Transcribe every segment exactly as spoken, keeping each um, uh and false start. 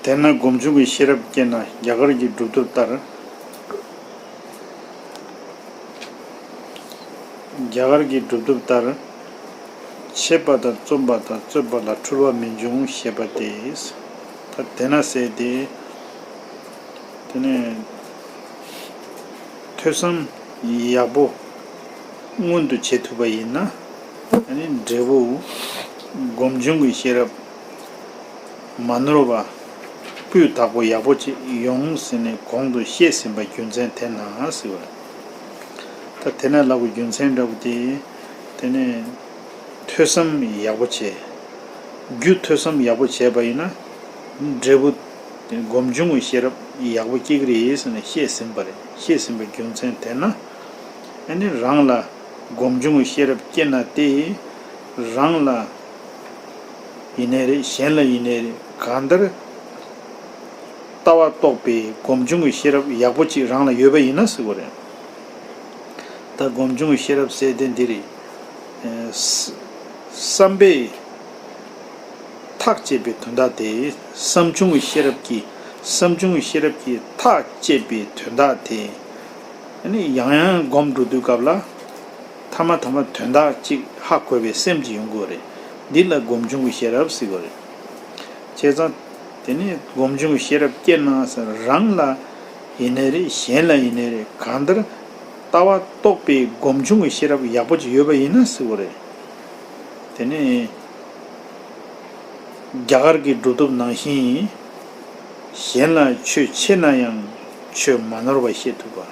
དེས་ན་སྒོམ་བྱུང་གི་ཤེས་རབ་སྐྱེས་ན་རྒྱ་གར་གྱི་སྒྲུབ་ཐབས་ལྟར། རྒྱ་གར་གྱི་སྒྲུབ་ཐབས་ལྟར། འཆད་པ་དང་རྩོམ་པ་དང་རྩོད་པ་ལ་འཁྲུལ་པ་མི་འབྱུང་ཞེས་པ་སྟེ། ད་དེས་ན་ཟེར་ཏེ། དེ་ནས་ཐོས་བསམ་ཡག་པོ་སྔོན་དུ་བྱེད་ཐུབ་པ་ཡིན་ན། ཨ་ནི་འབྲས་བུ་སྒོམ་བྱུང་གི་ཤེས་རབ་མ་ནོར་བ་སྤུས་དག་པོ་ཡག་པོ་ཅིག་ཡོང་ཟེར་ནས་གོང་དུ་བཤད་ཟིན་པ་རྒྱུ་མཚན་དེས་ན་ཟེར་བ། ད་དེས་ན་ལབ་པའི་རྒྱུ་མཚན་འདྲ་པོ་དེ། དེ་ནས་ཐོས་བསམ་ཡག་པོ་བྱས། རྒྱུ་ཐོས་བསམ་ཡག་པོ་བྱས་པ་ཡིན་ན། འབྲས་བུ་དེ་སྒོམ་བྱུང་གི་ཤེས་རབ་ཡག་པོ་སྐྱེ་གི་རེད་ཟེར་ནས་བཤད་ཟིན་པ་རེད། བཤད་ཟིན་པའི་རྒྱུ་མཚན་དེས་ན། ཨ་ནི་རང་ལ་སྒོམ་བྱུང་གི་ཤེས་རབ་སྐྱེས་ན་དེ། རང་ལ་ཡིན་ནའི་རེད། གཞན་ལ་ཡིན་ནའི་རེད། གང་ལྟར་ལྟ་བ་རྟོགས་པའི་སྒོམ་བྱུང་གི་ཤེས་རབ་ཡག་པོ་ཅིག་རང་ལ་ཡོད་པ་ཡིན་ན་ཟེར་བ་རེད། ད་སྒོམ་བྱུང་གི་ཤེས་རབ་ཟེར་དེ་འདི་རེད། ཨེ། ས- བསམ་པས་ཐག་བཅད་པའི་དོན་དག་དེ། བསམ་བྱུང་གི་ཤེས་རབ་ཀྱིས། བསམ་བྱུང་གི་ཤེས་རབ་ཀྱིས་ཐག་བཅད་པའི་དོན་དག་དེ། ཨ་ནི་ཡང་ཡང་སྒོམ་འགྲོ་དུས་སྐབས་ལ། ཐ་མ་ཐ་མ་དོན་དག་ཅིག་ཧ་གོ་བའི་སེམས་ཅིག་ཡོང་དགོས་རེད། འདི་ལ་སྒོམ་བྱུང་གི་ཤེས་རབ་ཟེར་དགོས་རེད། བྱས་ཙང་། དེ་ནས་སྒོམ་བྱུང་གི་ཤེས་རབ་སྐྱེས་ན་ཟེར། རང་ལ་ཡིན་ནའི་རེད། གཞན་ལ་ཡིན་ནའི་རེད། གང་ལྟར་ལྟ་བ་རྟོགས་པའི་སྒོམ་བྱུང་གི་ཤེས་རབ་ཡག་པོ་ཅིག་ཡོད་པ་ཡིན་ན་ཟེར་དགོས་རེད། དེ་ནས་རྒྱ་གར་གྱི་སྒྲུབ་ཐབས་ནང་བཞིན། གཞན་ལ་ཆོས་འཆད་ན་ཡང་ཆོས་མ་ནོར་བ་བཤད་ཐུབ་པ།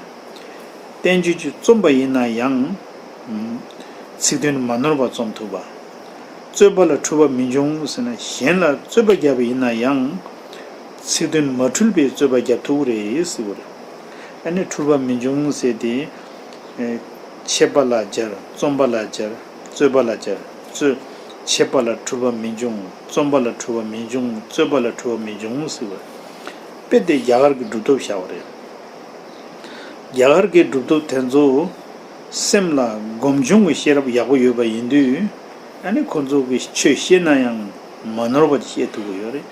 བསྟན་བཅོས་ཅིག་རྩོམ་པ་ཡིན་ན་ཡང་། ཚིག་དོན་མ་ནོར་བ་རྩོམ་ཐུབ་པ། རྩོད་པ་ལ་འཁྲུལ་པ་མི་འབྱུང་ཟེར་ན། གཞན་ལ་རྩོད་པ་བརྒྱབ་པ་ཡིན་ན་ཡང་། ཚིག་དོན་མ་འཁྲུལ་པའི་རྩོད་པ་བརྒྱབ་ཐུབ་ཀྱི་རེད་ཟེར་བ་རེད། ཨ་ནི་འཁྲུལ་པ་མི་འབྱུང་ཟེར་དེ། ཨེ། འཆད་པ་ལ་སྦྱར། རྩོམ་པ་ལ་སྦྱར། རྩོད་པ་ལ་སྦྱར། རྩོད། འཆད་པ་ལ་འཁྲུལ་པ་མི་འབྱུང་། རྩོམ་པ་ལ་འཁྲུལ་པ་མི་འབྱུང་། རྩོད་པ་ལ་འཁྲུལ་པ་མི་འབྱུང་ཟེར་བ། དཔེ་དེ་རྒྱ་གར་གྱི་སྒྲུབ་ཐབས་བཞག་པ་རེད། རྒྱ་གར་གྱི་སྒྲུབ་ཐབས་དེ་ཚོ་སེམས་ལ་སྒོམ་བྱུང་གི་ཤེས་རབ་ཡག་པོ་ཡོད་པ་ཡིན་དུས། ཨ་ནི་ཁོ་ཚོ་གིས་ཆོས་བཤད་ན་ཡང་མ་ནོར་བ་ཅིག་བཤད་ཐུབ་ཀྱི་ཡོད་རེད།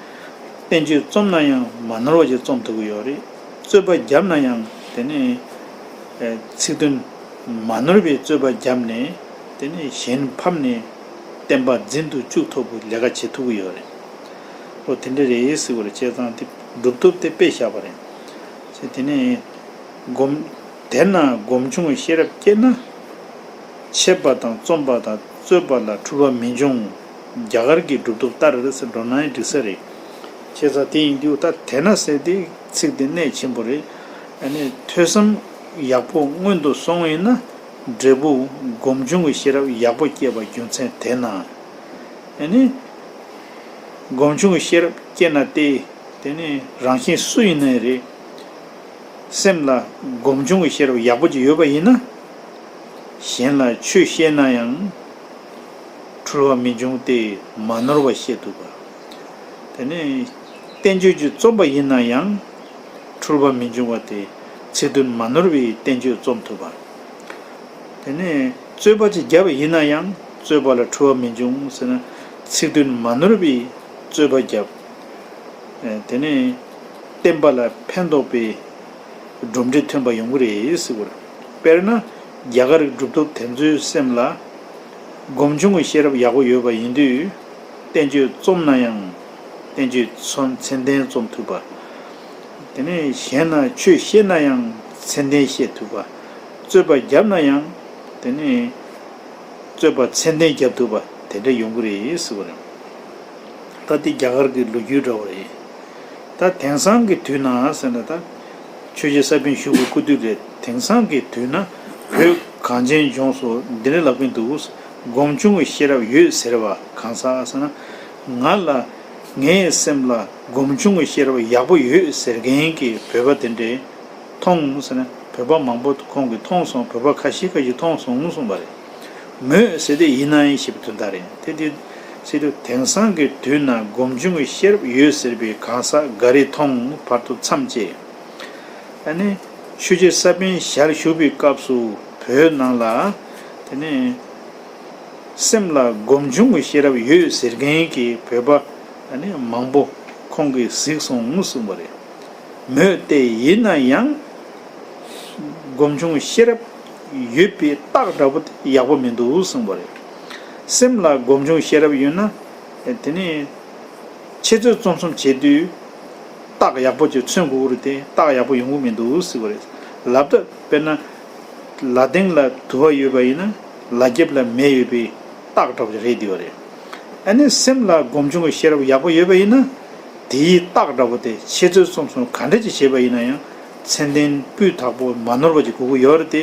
བསྟན་བཅོས་རྩོམ་ན་ཡང་མ་ནོར་བ་ཅིག་རྩོམ་ཐུབ་ཀྱི་ཡོད་རེད། རྩོད་པ་བརྒྱབ་ན་ཡང་དེ་ནས། ཨེ། ཚིག་དོན་མ་ནོར་བའི་རྩོད་པ་བརྒྱབ་ནས། དེ་ནས་གཞན་ཕམ་ནས་བསྟན་པ་འཛིན་དུ་བཅུག་ཐུབ་པའི་ལས་ཀ་བྱེད་ཐུབ་ཀྱི་ཡོད་རེད། ཨོ་དེ་འདྲ་རེད་ཟེར་བ་རེད། བྱས་ཙང་དེ་སྒྲུབ་ཐབས་དེ་དཔེ་བཞག་པ་རེད། བྱས་དེ་ནས་སྒོམ། དེས་ན་སྒོམ་བྱུང་གི་ཤེས་རབ་སྐྱེས་ན། འཆད་པ་དང་རྩོམ་པ་དང་རྩོད་པ་ལ་འཁྲུལ་པ་མི་འབྱུང་། རྒྱ་གར་གྱི་སྒྲུབ་ཐབས་ལྟར་ཟེར་འགྲོ་ན་ཡང་འགྲིག་ས་རེད། བྱས་ཙང་དེ་ཡིན་དུས་ད་དེས་ན་ཟེར་དེ་ཚིག་དེ་གནད་ཆེན་པོ་རེད། ཨ་ནི་ཐོས་བསམ་ཡག་པོ་སྔོན་དུ་སོང་ཡིན་ན། འབྲས་བུ་སྒོམ་བྱུང་གི་ཤེས་རབ་ཡག་པོ་སྐྱེས་པ་རྒྱུ་མཚན་དེས་ན། ཨ་ནི་སྒོམ་བྱུང་གི་ཤེས་རབ་སྐྱེས་ན་དེ། དེ་ནི་རང་གཞན་སུ་ཡིན་ནའི་རེད། སེམས་ལ་སྒོམ་བྱུང་གི་ཤེས་རབ་ཡག་པོ་ཅིག་ཡོད་པ་ཡིན་ན། གཞན་ལ་ཆོས་བཤད་ན་ཡང་འཁྲུལ་བ་མི་འབྱུང་སྟེ་མ་ནོར་བ་བཤད་ཐུབ་པ། དེ་ནས་བསྟན་བཅོས་ཅིག་རྩོམ་པ་ཡིན་ན་ཡང་འཁྲུལ་བ་མི་འབྱུང་བ་སྟེ། ཚིག་དོན་མ་ནོར་བའི་བསྟན་བཅོས་རྩོམ་ཐུབ་པ། དེ་ནས་རྩོད་པ་ཅིག་བརྒྱབ་པ་ཡིན་ན་ཡང་རྩོད་པ་ལ་འཁྲུལ་བ་མི་འབྱུང་ཟེར་ན། ཚིག་དོན་མ་ནོར་བའི་རྩོད་པ་བརྒྱབ། ཨེ། དེ་ནས་བསྟན་པ་ལ་ཕན་ཐོགས་པའི་གྲུབ་འབྲས་ཐོན་པ་ཡོང་གི་རེད་ཟེར་བ་རེད། དཔེར་ན་རྒྱ་གར་གྱི་སྒྲུབ་ཐབས་དེ་ཚོའི་སེམས་ལ་སྒོམ་བྱུང་གི་ཤེས་རབ་ཡག་པོ་ཡོད་པ་ཡིན་དུས། བསྟན་བཅོས་རྩོམ་ན་ཡང་བསྟན་བཅོས་ཚོ་མཚན་ལྡན་རྩོམ་ཐུབ་པ། དེ་ནས་གཞན་ལ་ཆོས་བཤད་ན་ཡང་མཚན་ལྡན་བཤད་ཐུབ་པ། རྩོད་པ་བརྒྱབ་ན་ཡང་དེ་ནས་རྩོད་པ་མཚན་ལྡན་བརྒྱབ་ཐུབ་པ་དེ་འདྲ་ཡོང་གི་རེད་ཟེར་བ་རེད། ད་དེ་རྒྱ་གར་གྱི་ལོ་རྒྱུས་འདྲ་བོ་རེད། ད་དེང་སང་གི་དུས་ན་ཟེར་ན། ད་ཆོས་རྗེ་ས་པཎ་བཞུགས་པའི་སྐུ་དུས་རེད། དེང་སང་གི་དུས་ན་བོད་གངས་ཅན་ལྗོངས་སུ་འདི་འདྲ་ལབ་ཀྱིན་འདུག། སྒོམ་བྱུང་གི་ཤེས་རབ་ཡོད་ཟེར་བ་གང་ཟག་ཟེར་ན། ང་ལ། ངའི་སེམས་ལ་སྒོམ་བྱུང་གི་ཤེས་རབ་ཡག་པོ་ཡོད་ཟེར་མཁན་གྱི་བོད་པ་དེ་འདྲས་མཐོང་ཟེར་ན། བོད་པ་མང་པོ་ཁོང་གིས་མཐོང་སོང་། བོད་པ་ཁ་ཤས་ཁ་ཤས་མཐོང་སོང་གསུངས་པ་རེད། མོད་ཟེར་དེ་ཡིན་ན་ཡང་ཞེས་པའི་དོན་དག་རེད། དེ་དེ་ཟེར་དུས་དེང་སང་གི་དུས་ན་སྒོམ་བྱུང་གི་ཤེས་རབ་ཡོད་ཟེར་བའི་གང་ཟག་འགའ་རེ་མཐོང་བར་དུ་མཚམས་བཅད། ཨ་ནི་ཆོས་རྗེ་ས་པཎ་ཞལ་བཞུགས་པའི་སྐབས་སུ་བོད་ནང་ལ། དེ་ནས་སེམས་ལ་སྒོམ་བྱུང་གི་ཤེས་རབ་ཡོད་ཟེར་མཁན་གྱི་བོད་པ་ཨ་ནི་མང་པོ་ ཁོང་གིས་གཟིགས་སོང་གསུངས་པ་རེད། མོས་ཏེ་ཡིན་ན་ཡང་། སྒོམ་བྱུང་ཤེས་རབ་ཡོད་པའི་རྟགས་འདྲ་པོ་དེ་ཡག་པོ་མི་འདུག་གསུངས་པ་རེད། སེམས་ལ་སྒོམ་བྱུང་ཤེས་རབ་ཡོད་ན། དེ་ནི་འཆད་རྩོད་རྩོམ་གསུམ་བྱེད་དུས་རྟགས་ཡག་པོ་ཅིག་མཚོན་དགོས་ཀྱི་རེད་དེ། རྟགས་ཡག་པོ་ཡོང་གི་མི་འདུག་ཟེར་བ་རེད། ལབ་ད་དཔེར་ན། ལ་སྟེང་ལ་དུ་བ་ཡོད་པ་ཡིན་ན། ལ་རྒྱབ་ལ་མེ་ཡོད་པའི་རྟགས་འདྲ་པོ་རེད་འདི་བ་རེད། ཨ་ནི་སེམས་ལ་སྒོམ་བྱུང་གི་ཤེས་རབ་ཡག་པོ་ཡོད་པ་ཡིན་ན། དེའི་རྟགས་འདྲ་པོ་དེ་འཆད་རྩོད་རྩོམ་གསུམ་ག་འདྲ་ཅིག་བྱེད་པ་ཡིན་ན་ཡང་། ཚད་ལྡན་སྤུས་དག་པོ་མ་ནོར་བ་ཅིག་དགོས་ཀྱི་ཡོད་རེད་དེ།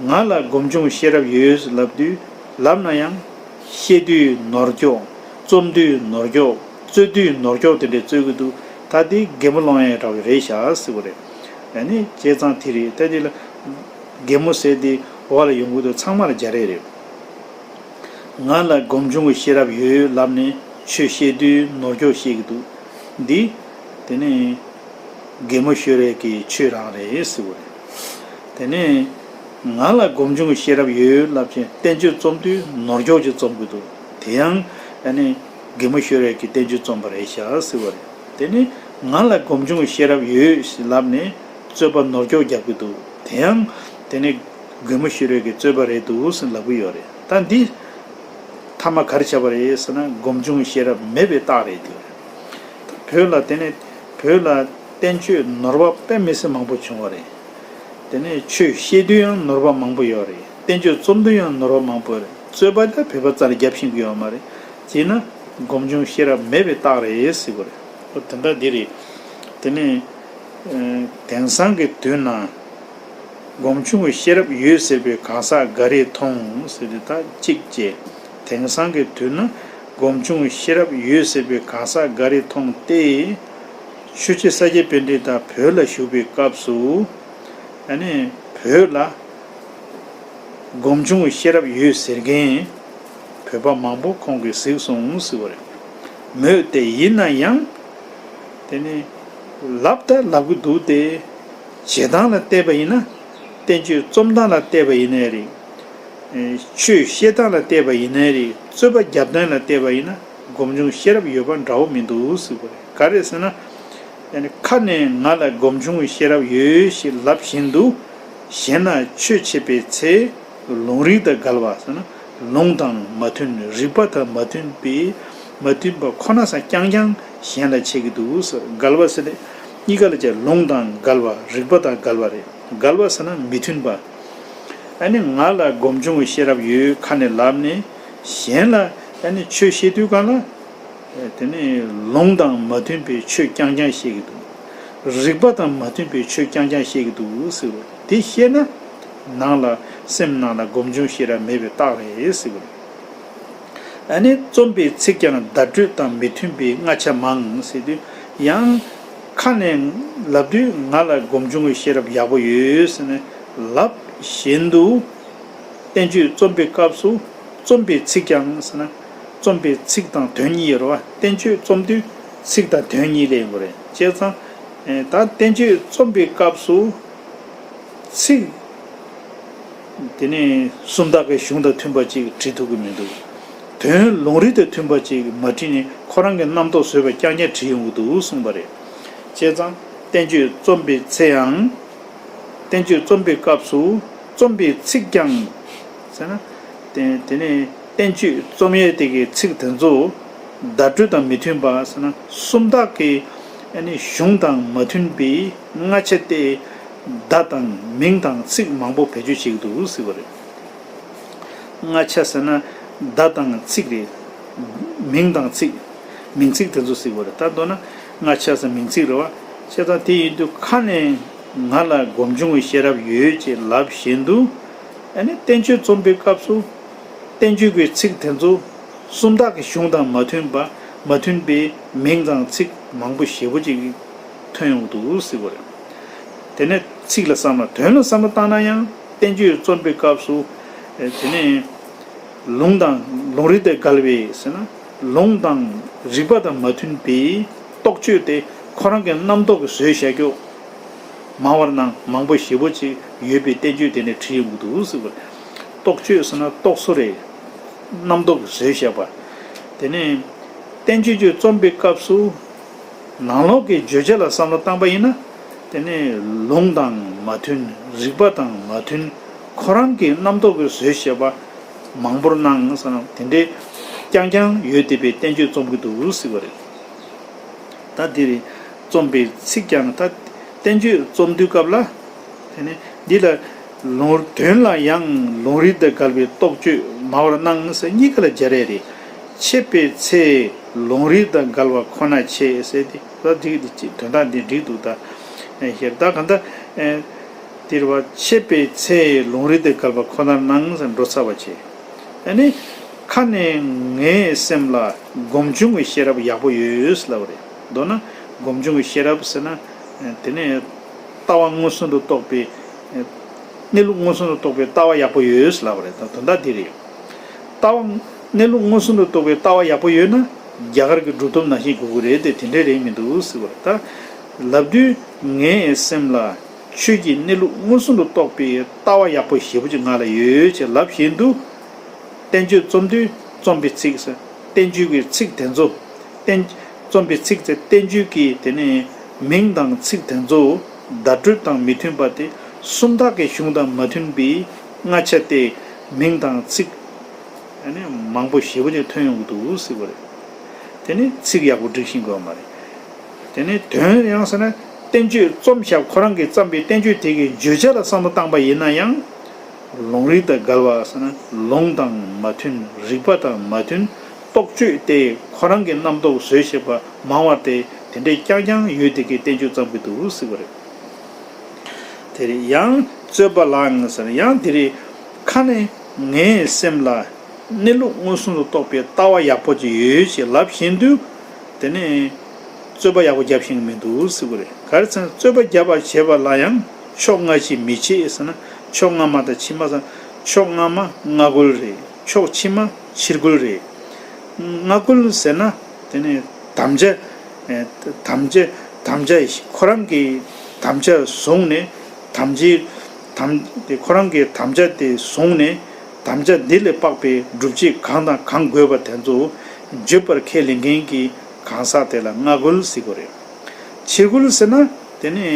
ང་ལ་སྒོམ་བྱུང་ཤེས་རབ་ཡོད་ལབ་དུས་ལབ་ན་ཡང་། བཤད་དུས་ནོར་འཁྱོག་རྩོམ་དུས་ནོར་འཁྱོག་རྩོད་དུས་ནོར་འཁྱོག་དེ་འདྲས་རྩོད་ཀྱི་འདུག་ད་དེ་གད་མོ་སློང་ཡས་འདྲ་བོ་རེད་ཤག་ཟེར་བ་རེད། ཨ་ནི་བྱས་ཙང་དེ་རེད། ད་དེ་ལ་གད་མོ་ཟེར་དེ་འོག་ལ་ཡོང་གི་འདུག་ཚང་མར་སྦྱར་ཡས་རེད། ང་ལ་སྒོམ་བྱུང་གི་ཤེས་རབ་ཡོད་ལབ་ནས་ཆོས་བཤད་དུས་ནོར་འཁྱོག་བཤད་ཀྱི་འདུག་འདི། དེ་ནི། གད་མོ་ཤོར་ཡས་ཀྱི་ཆོས་རང་རེད་ཟེར་བ་རེད། དེ་ནས། ང་ལ་སྒོམ་བྱུང་གི་ཤེས་རབ་ཡོད་ལབ་བྱས་བསྟན་བཅོས་རྩོམ་དུས་ནོར་འཁྱོག་ཅིག་རྩོམ་གྱི་འདུག་དེ་ཡང་ཨ་ནི་གད་མོ་ཤོར་ཡས་ཀྱི་བསྟན་བཅོས་རྩོམ་པ་རེད་ཤག་ཟེར་བ་རེད། དེ་ནས་ང་ལ་སྒོམ་བྱུང་གི་ཤེས་རབ་ཡོད་ཞེས་ལབ་ནས་རྩོད་པ་ནོར་འཁྱོག་རྒྱབ་ཀྱི་འདུག་དེ་ཡང་དེ་ནི་གད་མོ་ཤོར་ཡས་ཀྱི་རྩོད་པ་རེད་འདུག་ཟེར་ལབ་ཀྱི་ཡོད་རེད། ད་འདི་མཐའ་མ་ག་རེ་བྱས་པ་རེད་ཟེར་ན་སྒོམ་བྱུང་གི་ཤེས་རབ་མེད་པའི་རྟགས་རེད་འདུག་བོད་ལ་དེ་ནས་བོད་ལ་བསྟན་བཅོས་ནོར་བ་དཔེ་མི་སྲིད་མང་པོ་བྱུང་བ་རེད། དེ་ནས་ཆོས་བཤད་དུས་ཡང་ནོར་བ་མང་པོ་ཡོད་རེད། བསྟན་བཅོས་རྩོམ་དུས་ཡང་ནོར་བ་མང་པོ་རེད། རྩོད་པ་ད་བོད་པ་རྩ་ལ་རྒྱབ་ཤེས་ཀྱི་ཡོད་མ་རེད། བྱས་ན་སྒོམ་བྱུང་ཤེས་རབ་མེད་པའི་རྟགས་རེད་ཟེར་གྱི་རེད། ཨོ་དེ་འདྲ་འདི་རེད། དེ་ནས་ཨ་དེང་སང་གི་དུས་ན། སྒོམ་བྱུང་གི་ཤེས་རབ་ཡོད་ཟེར་བའི་གང་ཟག་འགའ་རེ་མཐོང་ཟེར་ཏེ་ད་གཅིག་བྱས། དེང་སང་གི་དུས་ན་སྒོམ་བྱུང་གི་ཤེས་རབ་ཡོད་ཟེར་བའི་གང་ཟག་འགའ་རེ་མཐོང་སྟེ། ཆོས་རྗེ་ས་སྐྱ་པཎྜི་ཏ་བོད་ལ་བཞུགས་པའི་སྐབས་སུ། ཨ་ནི་བོད་ལ་སྒོམ་བྱུང་གི་ཤེས་རབ་ཡོད་ཟེར་མཁན་བོད་པ་མང་པོ་ཁོང་གིས་གཟིགས་སོང་ཟེར་བ་རེད། མོས་ཏེ་ཡིན་ན་ཡང་། དེ་ནི་ལབ་ད་ལབ་ཀྱི་འདུག་སྟེ། བྱེད་སྟངས་ལ་བལྟས་པ་ཡིན་ན། བསྟན་བཅོས་རྩོམ་སྟངས་ལ་བལྟས་པ་ཡིན་ནའི་རེད། ཨེ་ཆོས་བཤད་སྟངས་ལ་བལྟས་པ་ཡིན་ནའི་རེད། རྩོད་པ་རྒྱབ་སྟངས་ལ་བལྟས་པ་ཡིན་ན་སྒོམ་བྱུང་ཤེས་རབ་ཡོད་པ་འདྲ་བོ་མི་འདུག་ཟེར་བ་རེད། ག་རེ་ཟེར་ན། ཨ་ནི་ཁ་ནས་ང་ལ་སྒོམ་བྱུང་གི་ཤེས་རབ་ཡོད་ཞེས་ལབ་བཞིན་དུ། གཞན་ལ་ཆོས་འཆད་པའི་ཚེ། ལུང་རིགས་དང་འགལ་བ་ཟེར་ན། ལུང་དང་མ་མཐུན། རིགས་པ་དང་མ་མཐུན་པའི། མ་མཐུན་པ་ཁོ་ན་ས་རྐྱང་རྐྱང་གཞན་ལ་འཆད་ཀྱི་འདུག་ཟེར། འགལ་བ་ཟེར་ནས་གཉིས་ཀ་ལ་བྱས། ལུང་དང་འགལ་བ། རིགས་པ་དང་འགལ་བ་རེད། འགལ་བ་ཟེར་ན་མི་མཐུན་པ། ཨ་ནི་ང་ལ་སྒོམ་བྱུང་གི་ཤེས་རབ་ཡོད་ཁ་ནས་ལབ་ནས་གཞན་ལ་ཨ་ནི་ཆོས་བཤད་དུས་གང་ལ། དེ་ནི་ལུང་དང་མ་མཐུན་པའི་ཆོས་རྐྱང་རྐྱང་བཤད་ཀྱི་འདུག་རིགས་པ་དང་མ་མཐུན་པའི་ཆོས་རྐྱང་རྐྱང་བཤད་ཀྱི་འདུག་ཟེར་བ་དེ་བཤད་ན། ནང་ལ་སེམས་ནང་ལ་སྒོམ་བྱུང་ཤེས་རབ་མེད་པའི་རྟགས་རེད་ཟེར་བ་རེད། ཨ་ནི་རྩོམ་པའི་ཚིག་ཀྱང་བརྡ་སྤྲོད་དང་མི་མཐུན་པའི་སྔ་ཆ་མང་ཟེར་དུས་ཡང་ཁ་ནས་ལབ་དུས་ང་ལ་སྒོམ་བྱུང་གི་ཤེས་རབ་ཡག་པོ་ཡོད་ཟེར་ནས་ལབ་བཞིན་དུ། བསྟན་བཅོས་རྩོམ་པའི་སྐབས་སུ་རྩོམ་པའི་ཚིག་ཀྱང་ཟེར་ན། རྩོམ་པའི་ཚིག་དང་དོན་གཉིས་ཡོད་རེད་བ། བསྟན་བཅོས་རྩོམ་དུས་ཚིག་དང་དོན་གཉིས་ལས་ཡོང་གི་རེད། བྱས་ཙང་ད་བསྟན་བཅོས་རྩོམ་པའི་སྐབས་སུ་ཚིག་དེ་ནི་སུམ་རྟགས་ཀྱི་གཞུང་དང་མཐུན་པ་ཅིག་བྲིས་ཐུབ་ཀྱི་མི་འདུག་དོན་ལུང་རིགས་དང་མཐུན་པ་ཅིག་མ་བྲིས་ནས་ཁོ་རང་གི་རྣམ་རྟོག་བཟོས་པ་རྐྱང་རྐྱང་བྲིས་ཡོང་གི་འདུག་གསུངས་པ་རེད། བྱས་ཙང་བསྟན་བཅོས་རྩོམ་པའི་ཚེ་ཡང་། བསྟན་བཅོས་རྩོམ་པའི་སྐབས་སུ་རྩོམ་པའི་ཚིག་ཀྱང་ཟེར་ན། དེ་དེ་ནས་བསྟན་བཅོས་རྩོམ་ཡས་དེ་གའི་ཚིག་དེ་ཚོ་བརྡ་སྤྲོད་དང་མི་མཐུན་པ་ཟེར་ན། སུམ་རྟགས་ཀྱི་ཨ་ནི་གཞུང་དང་མ་མཐུན་པའི་སྔ་ཆ་སྟེ། བརྡ་དང་མིང་དང་ཚིག་མང་པོ་བེད་སྤྱོད་བྱེད་ཀྱི་འདུག་ཟེར་བ་རེད། སྔ་ཆ་ཟེར་ན་བརྡ་དང་ཚིག་རེད། མིང་དང་ཚིག་མིང་ཚིག་དེ་ཚོ་ཟེར་བ་རེད། ད་མདོར་ན་སྔ་ཆ་ཟེར་མིང་ཚིག་རེད་བ། བྱས་ཙང་དེ་ཡིན་དུས་ཁ་ནས་ང་ལ་སྒོམ་བྱུང་གི་ཤེས་རབ་ཡོད་ཅེས་ལབ་བཞིན་དུ། ཨ་ནི་བསྟན་བཅོས་རྩོམ་པའི་སྐབས་སུ་བསྟན་བཅོས་ཀྱི་ཚིག་དེ་ཚོ་སུམ་རྟགས་ཀྱི་གཞུང་དང་མ་མཐུན་པ། མ་མཐུན་པའི་མིང་དང་ཚིག་མང་པོ་ཞེ་པོ་ཅིག་ཐོན་ཡོང་གི་འདུག་ཟེར་བ་རེད། དེ་ནས་ཚིག་ལ་བསམ་བློ། དོན་ལ་བསམ་བློ་བཏང་ན་ཡང་བསྟན་བཅོས་རྩོམ་པའི་སྐབས་སུ། ཨེ་དེ་ནས་ལུང་དང་ལུང་རིགས་དང་འགལ་བའི་ཟེར་ན། ལུང་དང་རིགས་པ་དང་མ་མཐུན་པའི་རྟོག་དཔྱོད་དེ་ཁོ་རང་གི་རྣམ་རྟོག་གིས་བཟོས་བཞག་རྒྱུ། མང་བར་སྣང་མང་པོ་ཞེ་པོ་ཅིག་ཡོད་པའི་བསྟན་བཅོས་དེ་ནས་བྲིས་ཡོང་གི་འདུག་ཟེར་བ། རྟོག་དཔྱོད་ཟེར་ན་རྟོག་བཟོ་རེད། རྣམ་རྟོག་གིས་བཟོས་བཞག་པ། དེ་ནས་བསྟན་བཅོས་ཀྱི་རྩོམ་པའི་སྐབས་སུ། ནང་ལོགས་ཀྱི་བརྗོད་བྱ་ལ་བསམ་བློ་བཏང་པ་ཡིན་ན། དེ་ནི་ལུང་དང་མ་མཐུན། རིགས་པ་དང་མ་མཐུན། ཁོ་རང་གི་རྣམ་རྟོག་གིས་བཟོས་བྱས་པ་མང་པོར་སྣང་ཟེར་ན། དེ་འདྲའི་རྐྱང་རྐྱང་ཡོད་བསྡད་པའི་བསྟན་བཅོས་རྩོམ་གྱི་འདུག་ཟེར་བ་རེད། ད་འདིར་རྩོམ་པའི་ཚིག་ཀྱང་། ད་བསྟན་བཅོས་རྩོམ་དུས་སྐབས་ལ། དེ་ནི་འདི་ལ་ལུང་། དོན་ལ་ཡང་ལུང་རིགས་དང་འགལ་བའི་རྟོག་དཔྱོད་མང་བར་སྣང་ཟེར། གཉིས་ཀ་ལ་སྦྱར་ཡས་རེད། འཆད་པའི་ཚེ་ལུང་རིགས་དང་འགལ་བ་ཁོ་ན་བྱེད་ཟེར་ཏེ། ད་འདི་འདི་ཅི། དོན་དག་འདི་འགྲིག་འདུག་ད་ཤེར། ད་གང་ལྟར་འདིར་བ། འཆད་པའི་ཚེ་ལུང་རིགས་དང་འགལ་བ་ཁོ་ནར་སྣང་ཟེར། འགྲོ་ཚར་བ་བྱེད། ཨ་ནི་ཁ་ནས་ངའི་སེམས་ལ་སྒོམ་བྱུང་གི་ཤེས་རབ་ཡག་པོ་ཡོད་ལབ་རེད། མདོར་ན་སྒོམ་བྱུང་གི་ཤེས་རབ་ཟེར་ན། དེ་ནས་ལྟ་བ་མངོན་སུམ་དུ་རྟོགས་པའི། གནས་ལུགས་མངོན་སུམ་དུ་རྟོགས་པའི་ལྟ་བ་ཡག་པོ་ཡོད་ལབ་རེད། ད་དོན་དག་འདི་རེད། ལྟ་བ། གནས་ལུགས་མངོན་སུམ་དུ་རྟོགས་པའི་ལྟ་བ་ཡག་པོ་ཡོད་ན་རྒྱ་གར་གྱི་སྒྲུབ་ཐབས་ནང་བཞིན་དགོས་ཀྱི་རེད་དེ། དེ་འདྲའི་རེད་མི་འདུག་ཟེར་བ་རེད། ད་ལབ་དུས་ངའི་སེམས་ལ་ཆོས་ཀྱི་གནས་ལུགས་མངོན་སུམ་དུ་རྟོགས་པའི་ལྟ་བ་ཡག་པོ་ཞེ་པོ་ཅིག་ང་ལ་ཡོད་ཅེས་ལབ་བཞིན་དུ། བསྟན་བཅོས་རྩོམ་དུས་རྩོམ་པའི་ཚིག་ཟེར། བསྟན་བཅོས་ཀྱི་ཚིག་དེ་ཚོ། བསྟན། རྩོམ་པའི་ཚིག་ཟེར། བསྟན་བཅོས་ཀྱི་དེ་ནས་མིང་དང་ཚིག་དེ་ཚོ་བརྡ་སྤྲོད་དང་མི་མཐུན་པ་དེ་སུམ་རྟགས་ཀྱི་གཞུང་དང་མ་མཐུན་པའི་སྔ་ཆ་དེ་མིང་དང་ཚིག་ཨ་ནི་མང་པོ་ཞེ་པོ་ཅིག་ཐོན་ཡོང་གི་འདུག་ཟེར་བ་རེད། དེ་ནི་ཚིག་ཡག་པོ་སྒྲིག་ཤེས་དགོས་མ་རེད། དེ་ནི་དོན་ཡང་ཟེར་ན། བསྟན་བཅོས་རྩོམ་བཞག་ཁོ་རང་གིས་བརྩམས་པའི་བསྟན་བཅོས་དེ་གའི་བརྗོད་བྱ་ལ་བསམ་བློ་བཏང་པ་ཡིན་ན་ཡང་། ལུང་རིགས་དང་འགལ་བ་ཟེར་ན། ལུང་དང་མ་མཐུན། རིགས་པ་དང་མ་མཐུན། རྟོག་དཔྱོད་དེ་ཁོ་རང་གི་རྣམ་རྟོག་བཟོས་བྱས་པ་མང་བ་དེ། དེ་འདྲའི་རྐྱང་རྐྱང་ཡོད་དེ་གའི་བསྟན་བཅོས་བརྩམས་ཀྱི་འདུག་ཟེར་བ་རེད། དེ་རེད། ཡང་རྩོད་པ་ལའང་ཟེར། ཡང་དེ་རེད། ཁ་ནས་ངའི་སེམས་ལ་གནས་ལུགས་མངོན་སུམ་དུ་རྟོགས་པའི་ལྟ་བ་ཡག་པོ་ཅིག་ཡོད་ཅེས་ལབ་བཞིན་དུ། དེ་ནས་རྩོད་པ་ཡག་པོ་རྒྱབ་ཤེས་ཀྱི་མི་འདུག་ཟེར་བ་རེད། ག་རེ་ཟེར་ན། རྩོད་པ་རྒྱབ་པར་བྱེད་པ་ལ་ཡང་ཕྱོགས་སྔ་ཕྱི་མི་ཕྱེད་ཟེར་ན། ཕྱོགས་སྔ་མ་དང་ཕྱི་མ་ཟེར། ཕྱོགས་སྔ་མ་སྔ་རྒོལ་རེད། ཕྱོགས་ཕྱི་མ་ཕྱིར་རྒོལ་རེད། སྔ་རྒོལ་ཟེར་ན། དེ་ནི་དམ་བཅའ། ཨེ། དམ་བཅའ། དམ་བཅའ་ཁོ་རང་གིས་དམ་བཅའ་བཟུང་ནས། དམ་བཅའི། དམ། དེ་ཁོ་རང་གིས་དམ་བཅའ་དེ་བཟུང་ནས། དམ་བཅའ་འདི་ལས་དཔག་པའི་སྒྲུབ་བྱེད་གང་དང་གང་དགོས་པ་དེ་ཚོ་བརྗོད་པར་ཁས་ལེན་མཁན་གྱི་གང་ཟག་དེ་ལ་སྔ་རྒོལ་ཟེར་གྱི་རེད། ཕྱིར་རྒོལ་ཟེར་ན། དེ་ནི།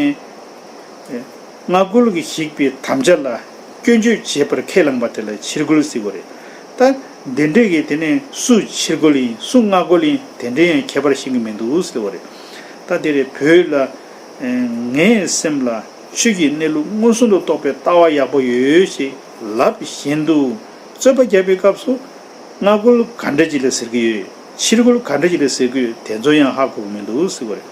སྔ་རྒོལ་གྱིས་བཤིག་པའི་དམ་བཅའ་ལ་སྐྱོན་བརྗོད་བྱེད་པར་ཁས་བླངས་པ་དེ་ལ་ཕྱིར་རྒོལ་ཟེར་གྱི་རེད། ད་འདི་འདྲས་ཀྱི་དེ་ནས་སུ་ཕྱིར་རྒོལ་ཡིན། སུ་སྔ་རྒོལ་ཡིན། དེ་འདྲས་ཡང་ཁྱད་པར་ཤེས་ཀྱི་མི་འདུག་ཟེར་བ་རེད། ད་དེ་རེད། བོད་ལ་ངའི་སེམས་ལ་ཆོས་ཀྱི་གནས་ལུགས་མངོན་སུམ་དུ་རྟོགས་པའི་ལྟ་བ་ཡག་པོ་ཡོད་ཅེས་ལབ་བཞིན་དུ། རྩོད་པ་རྒྱབ་པའི་སྐབས་སུ། སྔ་རྒོལ་ག་འདྲ་ཅིག་ལ་ཟེར་གྱི་ཡོད། ཕྱིར་རྒོལ་ག་འདྲ་ཅིག་ལ་ཟེར་གྱི་ཡོད། དེ་ཚོ་ཡང་ཧ་གོ་གི་མི་འདུག་ཟེར་བ་རེད།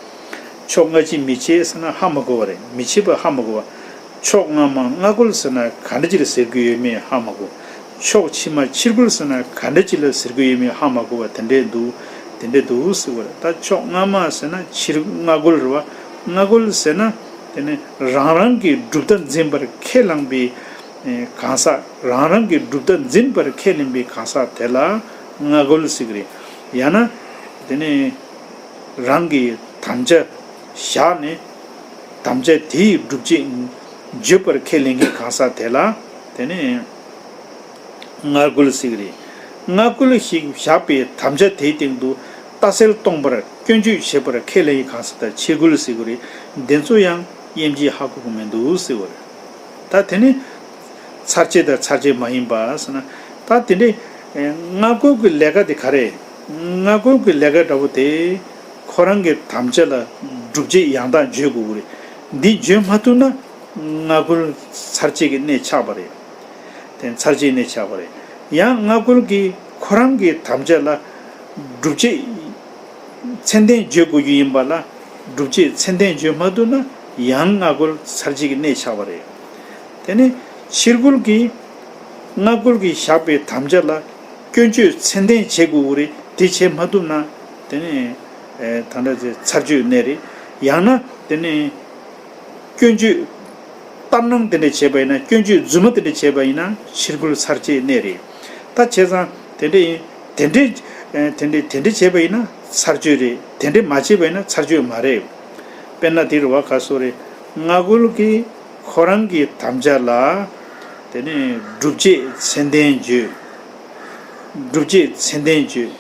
ཕྱོགས་སྔ་ཕྱི་མི་ཕྱེད་ཟེར་ན་ཧ་མ་གོ་བ་རེད། མི་ཕྱེད་པ་ཧ་མ་གོ་བ། ཕྱོགས་སྔ་མ་སྔ་རྒོལ་ཟེར་ན་ག་འདྲ་ཅིག་ལ་ཟེར་གྱི་ཡོད་མེད་ཧ་མ་གོ། ཕྱོགས་ཕྱི་མ་ཕྱིར་རྒོལ་ཟེར་ན་ག་འདྲ་ཅིག་ལ་ཟེར་གྱི་ཡོད་མེད་ཧ་མ་གོ་བ་དེ་འདྲས་འདུག་དེ་འདྲས་འདུག་ཟེར་བ་རེད། ད་ཕྱོགས་སྔ་མ་ཟེར་ན་ཕྱིར། སྔ་རྒོལ་རེད་བ། སྔ་རྒོལ་ཟེར་ན་དེ་ནི་རང་རང་གི་གྲུབ་མཐའ་འཛིན་པར་ཁས་བླངས་པའི་གང་ཟག། རང་རང་གི་གྲུབ་མཐའ་འཛིན་པར་ཁས་ལེན་པའི་གང་ཟག་དེ་ལ་སྔ་རྒོལ་ཟེར་གྱི་རེད། ཡང་ན་དེ་ནི་རང་གི་དམ་བཅའ་བཞག་ནས། དམ་བཅའ་དེའི་སྒྲུབ་བྱེད་བརྗོད་པར་ཁས་ལེན་མཁན་གང་ཟག་དེ་ལ་དེ་ནི་སྔ་རྒོལ་ཟེར་གྱི་རེད། སྔ་རྒོལ་ཞིག་བཞག་པའི་དམ་བཅའ་དེའི་སྟེང་དུ་ལྟ་སེལ་གཏོང་པར་སྐྱོན་བརྗོད་བྱེད་པར་ཁས་ལེན་མཁན་གང་ཟག་དེ་ལ་ཕྱིར་རྒོལ་ཟེར་གྱི་རེད། འདི་ཚོ་ཡང་དབྱེ་འབྱེད་ཧ་གོ་གི་མི་འདུག་ཟེར་བ་རེད། ད་དེ་ནི་ཚར་བཅད་དང་ཚར་བཅད་མ་ཡིན་པ་ཟེར་ན། ད་དེ་འདྲའི་སྔ་རྒོལ་གྱི་ལས་ཀ་དེ་ག་རེ། སྔ་རྒོལ་གྱི་ལས་ཀ་འདྲ་བོ་དེ་ཁོ་རང་གི་དམ་བཅའ་ལ་སྒྲུབ་བྱེད་ཡང་དག་བརྗོད་དགོས་ཀྱི་རེད། འདི་བརྗོད་མ་ཐུབ་ན་སྔ་རྒོལ་ཚར་བཅད་ཀྱི་གནས་ཆགས་པ་རེད། དེ་ཚར་བཅད་གནས་ཆགས་པ་རེད། ཡང་སྔ་རྒོལ་གྱིས་ཁོ་རང་གི་དམ་བཅའ་ལ་སྒྲུབ་བྱེད་ཚད་ལྡན་བརྗོད་དགོས་རྒྱུ་ཡིན་པ་ལ། སྒྲུབ་བྱེད་ཚད་ལྡན་བརྗོད་མ་ཐུབ་ན་ཡང་སྔ་རྒོལ་ཚར་བཅད་ཀྱི་གནས་ཆགས་པ་རེད། དེ་ནས་ཕྱིར་རྒོལ་གྱིས་སྔ་རྒོལ་གྱིས་བཞག་པའི་དམ་བཅའ་ལ་སྐྱོན་བརྗོད་ཚད་ལྡན་བྱེད་དགོས་ཀྱི་རེད། དེ་བྱེད་མ་ཐུབ་ན་དེ་ནས་ད་ལྟ་ཚར་གཅོད་གནས་རེད། ཡང་ན་དེ་ནས་སྐྱོན་བརྗོད་ལྟར་སྣང་དེ་འདྲ་བྱས་པ་ཡིན་ན། སྐྱོན་བརྗོད་རྫུན་མ་དེ་འདྲ་བྱས་པ་ཡིན་ན་ཕྱིར་རྒོལ་ཚར་བཅད་གནས་རེད། ད་བྱས་ཙང་དེ་འདྲ་ཡིན། དེ་འདྲ་དེ་འདྲ་དེ་འདྲ་བྱས་པ་ཡིན་ན་ཚར་གཅོད་རེད། དེ་འདྲ་མ་བྱས་པ་ཡིན་ན་ཚར་གཅོད་མ་རེད། དཔེར་ན་དེ་རུ་བ་ག་སོ་རེད། སྔ་རྒོལ་གྱིས་ཁོ་རང་གི་དམ་བཅའ་ལ་དེ་ནས་སྒྲུབ་བྱེད་ཚད་ལྡན་བརྗོད། སྒྲུབ་བྱེད་ཚད་ལྡན་བརྗོད།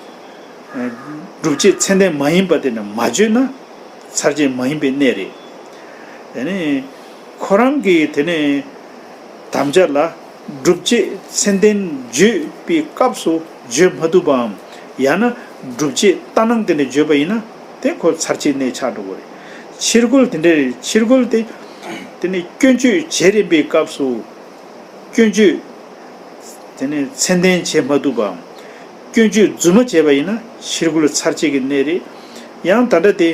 སྒྲུབ་བྱེད་ཚད་ལྡན་མ་ཡིན་པ་དེ་ནི་མ་བརྗོད་ན། ཚར་བཅད་མ་ཡིན་པའི་གནས་རེད། དེ་ནས་ཁོ་རང་གིས་དེ་ནས་དམ་བཅའ་ལ་སྒྲུབ་བྱེད་མཚན་ལྡན་བརྗོད་པའི་སྐབས་སུ་བརྗོད་མ་ཐུབ་པའམ། ཡང་ན་སྒྲུབ་བྱེད་ལྟར་སྣང་དེ་ནས་བརྗོད་པ་ཡིན་ན་དེ་ཁོ་ཚར་བཅད་གནས་ཆགས་འགྲོ་གི་རེད། ཕྱིར་རྒོལ་དེ་འདྲ་རེད། ཕྱིར་རྒོལ་དེ་དེ་ནས་སྐྱོན་བརྗོད་བྱེད་རན་པའི་སྐབས་སུ་སྐྱོན་བརྗོད་དེ་ནས་མཚན་ལྡན་བྱེད་མ་ཐུབ་པའམ། སྐྱོན་བརྗོད་རྫུན་མ་བྱས་པ་ཡིན་ན་ཕྱིར་རྒོལ་ཚར་བཅད་ཀྱི་གནས་རེད། ཡང་ད་ལྟ་དེ་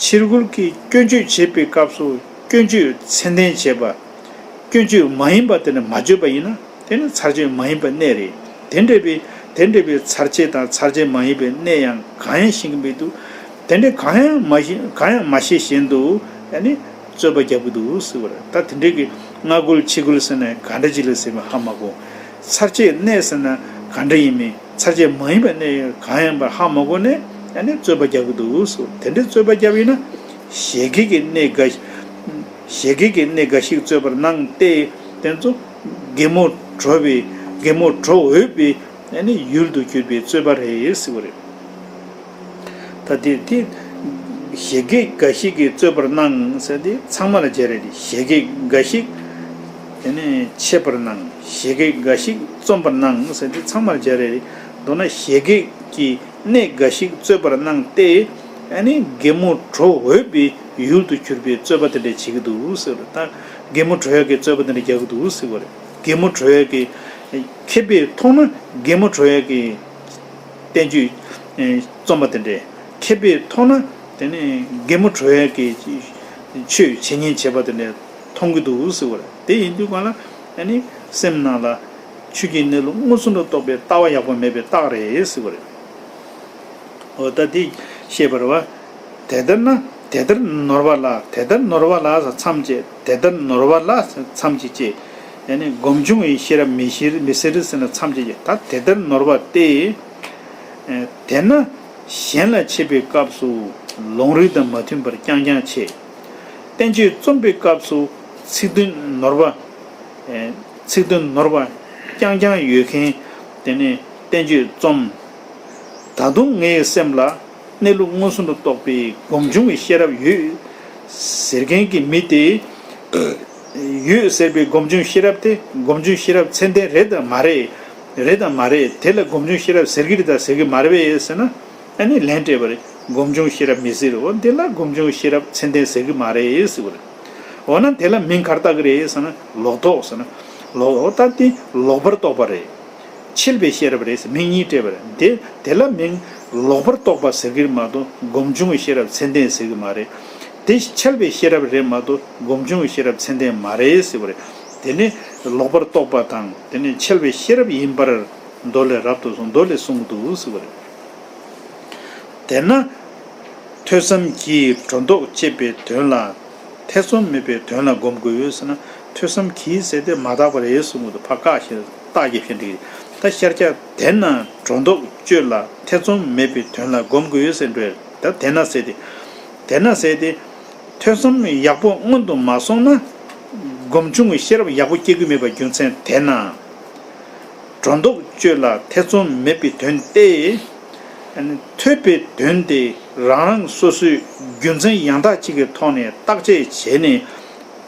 ཕྱིར་རྒོལ་གྱིས་སྐྱོན་བརྗོད་བྱེད་པའི་སྐབས་སུ་སྐྱོན་བརྗོད་མཚན་ལྡན་བྱས་པ། སྐྱོན་བརྗོད་མ་ཡིན་པ་དེ་ནི་མ་བརྗོད་པ་ཡིན་ན་དེ་ནི་ཚར་བཅད་མ་ཡིན་པ་གནས་རེད། དེ་འདྲ་བའི་དེ་འདྲ་བའི་ཚར་བཅད་དང་ཚར་བཅད་མ་ཡིན་པའི་གནས་ཡང་གང་ཡང་ཤེས་ཀྱི་མི་འདུག་དེ་འདྲ་གང་ཡང་མ་ཤེས་གང་ཡང་མ་ཤེས་བཞིན་དུ་ཨ་ནི་རྩོད་པ་རྒྱག་གི་འདུག་ཟེར་བ་རེད། ད་དེ་འདྲའི་གི་སྔ་རྒོལ་ཕྱི་རྒོལ་ཟེར་ན་ག་འདྲ་ཅིག་ལ་ཟེར་མི་ཧ་མ་གོ། ཚར་བཅད་གནས་ཟེར་ན་ག་འདྲ་ཡིན་མིན། ཚར་བཅད་མ་ཡིན་པ་གནས་གང་ཡིན་པ་ཧ་མ་གོ་ནས་ཨ་ནི་རྩོད་པ་རྒྱག་གི་འདུག་ཟེར། དེ་འདྲའི་རྩོད་པ་རྒྱབ་ཡིན་ན་བཞད་གད་ཀྱི་གནས་འགའ་ཞིག་བཞད་གད་ཀྱི་གནས་འགའ་ཞིག་རྩོད་པར་སྣང་སྟེ། དེ་ཚོ་གད་མོ་བྲོ་བའི་གད་མོ་བྲོ་འོས་པའི་ཨ་ནི་ཡུལ་དུ་གྱུར་པའི་རྩོད་པ་རེད་ཟེར་བ་རེད། ད་དེ་དེ་བཞད་གད་འགའ་ཞིག་གིས་རྩོད་པར་སྣང་ཟེར་དེ་ཚང་མ་ལ་སྦྱར་རེད། བཞད་གད་འགའ་ཞིག་དེ་ནས་འཆད་པར་སྣང་། བཞད་གད་འགའ་ཞིག་རྩོམ་པར་སྣང་ཟེར་དེ་ཚང་མ་ལ་སྦྱར་རེད། མདོར་ན་བཞད་གད་ཀྱི་གནས་འགའ་ཞིག་རྩོད་པར་སྣང་སྟེ། ཨ་ནི་གད་མོ་བྲོ་འོས་པའི་ཡུལ་དུ་གྱུར་པའི་རྩོད་པ་དེ་འདྲ་བྱེད་ཀྱི་འདུག་ཟེར་བ་རེད། ད་གད་མོ་བྲོ་ཡག་གི་རྩོད་པ་དེ་འདྲ་རྒྱག་གི་འདུག་ཟེར་བ་རེད། གད་མོ་བྲོ་ཡག་གི་མཁས་པས་མཐོང་ན་གད་མོ་བྲོ་ཡག་གི་བསྟན་བཅོས་རྩོམ་པ་དེ་འདྲས། མཁས་པས་མཐོང་ན་དེ་ནས་གད་མོ་བྲོ་ཡག་གི་ཆོས་འཆད་ཉན་བྱེད་པ་དེ་འདྲས་མཐོང་གི་འདུག་ཟེར་བ་རེད། དེ་ཡིན་དུས་གང་ལ་ཨ་ནི་སེམས་ནང་ལ་ཆོས་ཀྱི་གནས་ལུགས་མངོན་སུམ་དུ་རྟོགས་པའི་ལྟ་བ་ཡག་པོ་མེད་པའི་རྟགས་རེད་ཟེར་བ་རེད། འོ་ད་འདི་ཤེས་པར་བ། དེ་ལྟར་ན་དེ་ལྟར་ནོར་བ་ལ། དེ་ལྟར་ནོར་བ་ལ་མཚམས་བཅད། དེ་ལྟར་ནོར་བ་ལ་མཚམས་ཀྱིས་བཅད། ཡང་ན་སྒོམ་བྱུང་བའི་ཤེས་རབ་མི་ཤེས་མི་སྲིད་ཟེར་ན་མཚམས་བཅད་ཀྱི། ད་དེ་ལྟར་ནོར་བ་སྟེ། དེས་ན་གཞན་ལ་འཆད་པའི་སྐབས་སུ་ལུང་རིགས་དང་མ་མཐུན་པར་རྐྱང་རྐྱང་འཆད། བསྟན་བཅོས་རྩོམ་པའི་སྐབས་སུ་ཚིག་དོན་ནོར་བ། ཚིག་དོན་ནོར་བ་རྐྱང་རྐྱང་ཡོད་མཁན་དེ་ནི་བསྟན་བཅོས་རྩོམ། ད་དུང་ངའི་སེམས་ལ་གནས་ལུགས་མངོན་སུམ་དུ་རྟོགས་པའི་སྒོམ་བྱུང་གི་ཤེས་རབ་ཡོད་ཟེར་མཁན་གྱི་མི་དེ། ཡོད་ཟེར་བའི་སྒོམ་བྱུང་ཤེས་རབ་དེ་སྒོམ་བྱུང་ཤེས་རབ་ཚད་ལྡན་རེད་དམ་མ་རེད། རེད་དམ་མ་རེད། དེ་ལ་སྒོམ་བྱུང་ཤེས་རབ་ཟེར་གྱི་རེད་དམ་ཟེར་གྱི་མ་རེད་པས་ཟེར་ན། ཨ་ནི་ལན་སྤྲད་པ་རེད། སྒོམ་བྱུང་ཤེས་རབ་མི་ཟེར་རོ། འདི་ལ་སྒོམ་བྱུང་ཤེས་རབ་ཚད་ལྡན་ཟེར་གྱི་མ་རེད་ཟེར་བ་རེད། འོ་ན་དེ་ལ་མིང་ག་རེ་བཏགས་ཀྱི་རེད་ཟེར་ན་ལོག་རྟོག་ཟེར་ན། ལོག་འོ་ད་དེ་ལོག་པར་རྟོག་པ་རེད། འཆལ་བའི་ཤེས་རབ་རེད་ཟེར་མིང་གཉིས་སྤྲད་པ་རེད། དེ་དེ་ལ་མིང་ལོག་པར་རྟོག་པ་ཟེར་གྱི་མ་གཏོགས་སྒོམ་བྱུང་གི་ཤེས་རབ་ཚད་ལྡན་ཟེར་གྱི་མ་རེད། དེ་འཆལ་བའི་ཤེས་རབ་རེད་མ་གཏོགས་སྒོམ་བྱུང་གི་ཤེས་རབ་ཚད་ལྡན་མ་རེད་ཟེར་བ་རེད། དེ་ནི་ལོག་པར་རྟོག་པ་དང་དེ་ནི་འཆལ་བའི་ཤེས་རབ་ཡིན་པར་མདོ་ལས་རབ་ཏུ་གསུངས། མདོ་ལས་གསུངས་འདུག་ཟེར་བ་རེད། དེས་ན། ཐོས་བསམ་གྱིས་སྒྲོ་འདོགས་བཅད་པའི་དོན་ལ། ཐེ་ཚོམ་མེད་པའི་དོན་ལ་སྒོམ་དགོས་ཟེར་ན། ཐོས་བསམ་གྱིས་ཟེར་ཏེ་མ་དག་པ་རེད་གསུང་གི་འདུག་ཕ་བཀག་བཞིན་རྟགས་ཀྱི་བཞིན་འགྲིག་ད་ཤར་ཀྱག་དེས་ན་སྒྲོ་འདོགས་གཅོད་ལ་ཐེ་ཚོམ་མེད་པའི་དོན་ལ་སྒོམ་དགོས་ཟེར་འགྲོ། ད་དེས་ན་ཟེར་ཏེ། དེས་ན་ཟེར་ཏེ། ཐོས་བསམ་ཡག་པོ་སྔོན་དུ་མ་སོང་ན། སྒོམ་བྱུང་གི་ཤེས་རབ་ཡག་པོ་སྐྱེ་གི་མེད་པ་རྒྱུ་མཚན་དེས་ན། སྒྲོ་འདོགས་གཅོད་ལ་ཐེ་ཚོམ་མེད་པའི་དོན་ཏེ། ཐོས་པའི་དོན་དེ་རང་རང་སོ་སོའི་རྒྱུ་མཚན་ཡང་དག་ཅིག་གི་ཐོག་ནས་བརྟག་དཔྱད་བྱས་ནས་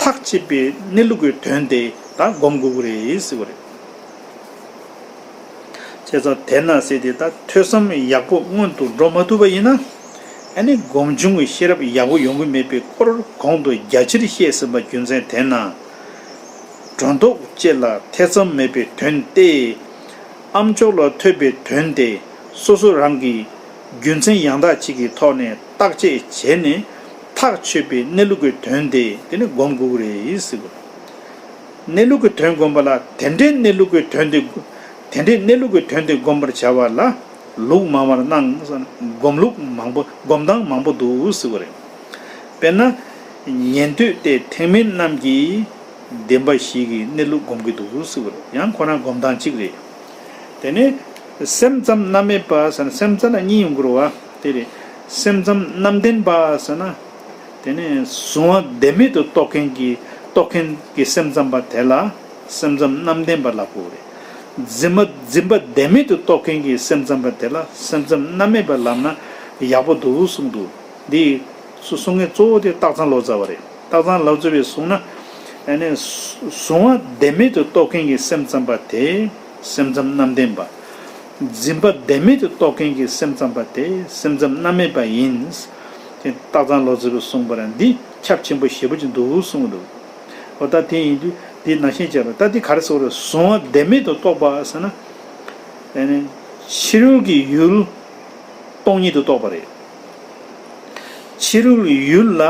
ཐག་བཅད་པའི་གནས་ལུགས་ཀྱི་དོན་དེ་ད་སྒོམ་དགོས་ཀྱི་རེད་ཟེར་བ་རེད། བྱས་ཙང་དེས་ན་ཟེར་དེ་ད་ཐོས་བསམ་ཡག་པོ་སྔོན་དུ་འགྲོ་མ་ཐུབ་པ་ཡིན་ན། ཨ་ནི་སྒོམ་བྱུང་གི་ཤེས་རབ་ཡག་པོ་ཡོང་གི་མེད་པའི་སྐོར་གོང་དུ་རྒྱ་ཆེར་བཤད་ཟིན་པ་རྒྱུ་མཚན་དེས་ན། སྒྲོ་འདོགས་བཅད་ལ་ཐེ་ཚོམ་མེད་པའི་དོན་ཏེ། ཨ་མཆོག་ལ་ཐོས་པའི་དོན་དེ་སོ་སོ་རང་གི་རྒྱུ་མཚན་ཡང་དག་ཅིག་གི་ཐོག་ནས་བརྟག་དཔྱད་བྱས་ནས་ཐག་ཆོད་པའི་གནས་ལུགས་ཀྱི་དོན་དེ་དེ་ནི་སྒོམ་དགོས་ཀྱི་རེད་ཟེར་གྱི་རེད། གནས་ལུགས་ཀྱི་དོན་བསྒོམ་པ་ལ་དེ་འདྲའི་གནས་ལུགས་ཀྱི་དོན་དེ། དེ་འདྲའི་གནས་ལུགས་ཀྱི་དོན་དེ་བསྒོམ་པར་བྱ་བ་ལ་ལུགས་མང་བར་སྣང་། སྒོམ་ལུགས་མང་པོ་སྒོམ་སྟངས་མང་པོ་འདུག་ཟེར་བ་རེད། དཔེར་ན། ཉན་ཐོས་ཏེ་ཐེག་དམན་རྣམས་ཀྱིས་བདེན་པ་བཞི་གི་གནས་ལུགས་སྒོམ་གྱི་འདུག་ཟེར་བ་རེད། ཡང་ཁོ་རང་སྒོམ་སྟངས་གཅིག་རེད། དེ་ནས་སེམས་ཙམ་རྣམ་སྨིན་པ་ཟེར་ན་སེམས་ཙམ་ལ་གཉིས་ཡོང་གི་རེད་བ། དེ་རེད། སེམས་ཙམ་རྣམ་བདེན་པ་ཟེར་ན། དེ་ནས་གཟུང་བ་བདེན་མེད་དུ་རྟོགས་མཁན་གྱི་རྟོགས་མཁན་གྱི་སེམས་ཙམ་པ་དེ་ལ་སེམས་ཙམ་རྣམ་བདེན་པ་ལབ་དགོས་རེད། འཛིན་པ་འཛིན་པ་བདེན་མེད་དུ་རྟོགས་མཁན་གྱི་སེམས་ཙམ་པ་དེ་ལ་སེམས་ཙམ་རྣམ་སྨིན་པ་ལབ་ན་ཡག་པོ་འདུག་གསུངས་འདུག་འདི་ སུ་གསུང་མཁན་གཙོ་བོ་དེ་སྟག་ཚང་ལོ་ཙཱ་བ་རེད། སྟག་ཚང་ལོ་ཙཱ་བས་གསུངས་ན། ཨ་ནི། གཟུང་བ་བདེན་མེད་དུ་རྟོགས་མཁན་གྱི་སེམས་ཙམ་པ་དེ་སེམས་ཙམ་རྣམ་བདེན་པ། འཛིན་པ་བདེན་མེད་དུ་རྟོགས་མཁན་གྱི་སེམས་ཙམ་པ་དེ་སེམས་ཙམ་རྣམ་དབྱེ་པ་ཡིན། དེ་སྟག་ཚང་ལོ་ཙཱ་བས་གསུངས་པ་ར་འདི་ཁྱབ་ཆེན་པོ་ཞེ་པོ་ཅིག་འདུག་གསུངས་འདུག་འོ་ད་དེ་ཡིན་དུས་འདི་ནང་བཞིན་བྱས་པ་ད་འདི་ག་རེ་ཟེར་བ་རེད། གཟུང་བ་བདེན་མེད་དུ་རྟོགས་པ་ཟེར་ན། ཨ་ནི། ཕྱི་རོལ་གྱི་ཡུལ་སྟོང་ཉིད་དུ་རྟོགས་པ་རེད། ཕྱི་རོལ་ཡུལ་ལ་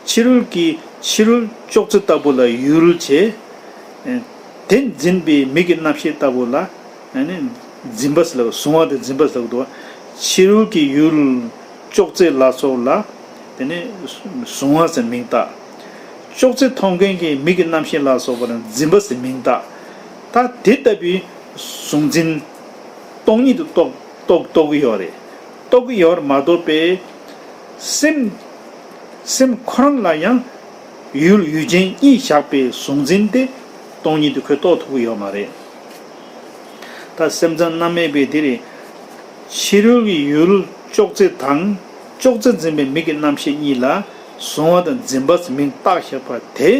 ཕྱི་རོལ་གྱི་ཕྱི་རོལ་ཅོག་ཙེ་ལྟ་བུ་ལ་ཡུལ་བྱས། དེ་འཛིན་པའི་མིག་གི་རྣམ་ཤེས་ལྟ་བུ་ལ་ནི་འཛིན་པ་ཟེར་ལ་གཟུང་བ་དང་འཛིན་པ་ཟེར་གི་འདུག་ཕྱི་རོལ་གྱི་ཡུལ་ཅོག་ཙེ་ལ་སོགས་ལ་དེ་ནི་གཟུང་བ་ཟེར་མིང་བཏགས། ཅོག་ཙེ་མཐོང་མཁན་གྱི་མིག་གི་རྣམ་ཤེས་ལ་སོགས་པ་ལ་འཛིན་པ་ཟེར་མིང་བཏགས། ད་དེ་ལྟ་བུའི་གཟུང་འཛིན་སྟོང་ཉིད་དུ་རྟོགས་རྟོགས་རྟོགས་ཀྱི་ཡོད་རེད། རྟོགས་ཀྱི་ཡོད་རེད་མ་གཏོགས་པའི། སེམས། སེམས་ཁོ་རང་ལ་ཡང་ཡུལ་ཡུལ་ཅན་གཉིས་བཞག་པའི་གཟུང་འཛིན་དེ་སྟོང་ཉིད་དུ་ཁོས་རྟོགས་ཐུབ་ཀྱི་ཡོད་མ་རེད། ད་སེམས་ཙམ་རྣམ་དབྱེ་པའི་འདི་རེད། ཕྱི་རོལ་གྱི་ཡུལ་ཅོག་ཙེ་དང་ཅོག་ཙེ་འཛིན་པའི་མིག་གི་རྣམ་ཤེས་གཉིས་ལ་གཟུང་བ་དང་འཛིན་པ་ཟེར་མིང་བཏགས་བཞག་པ་དེ་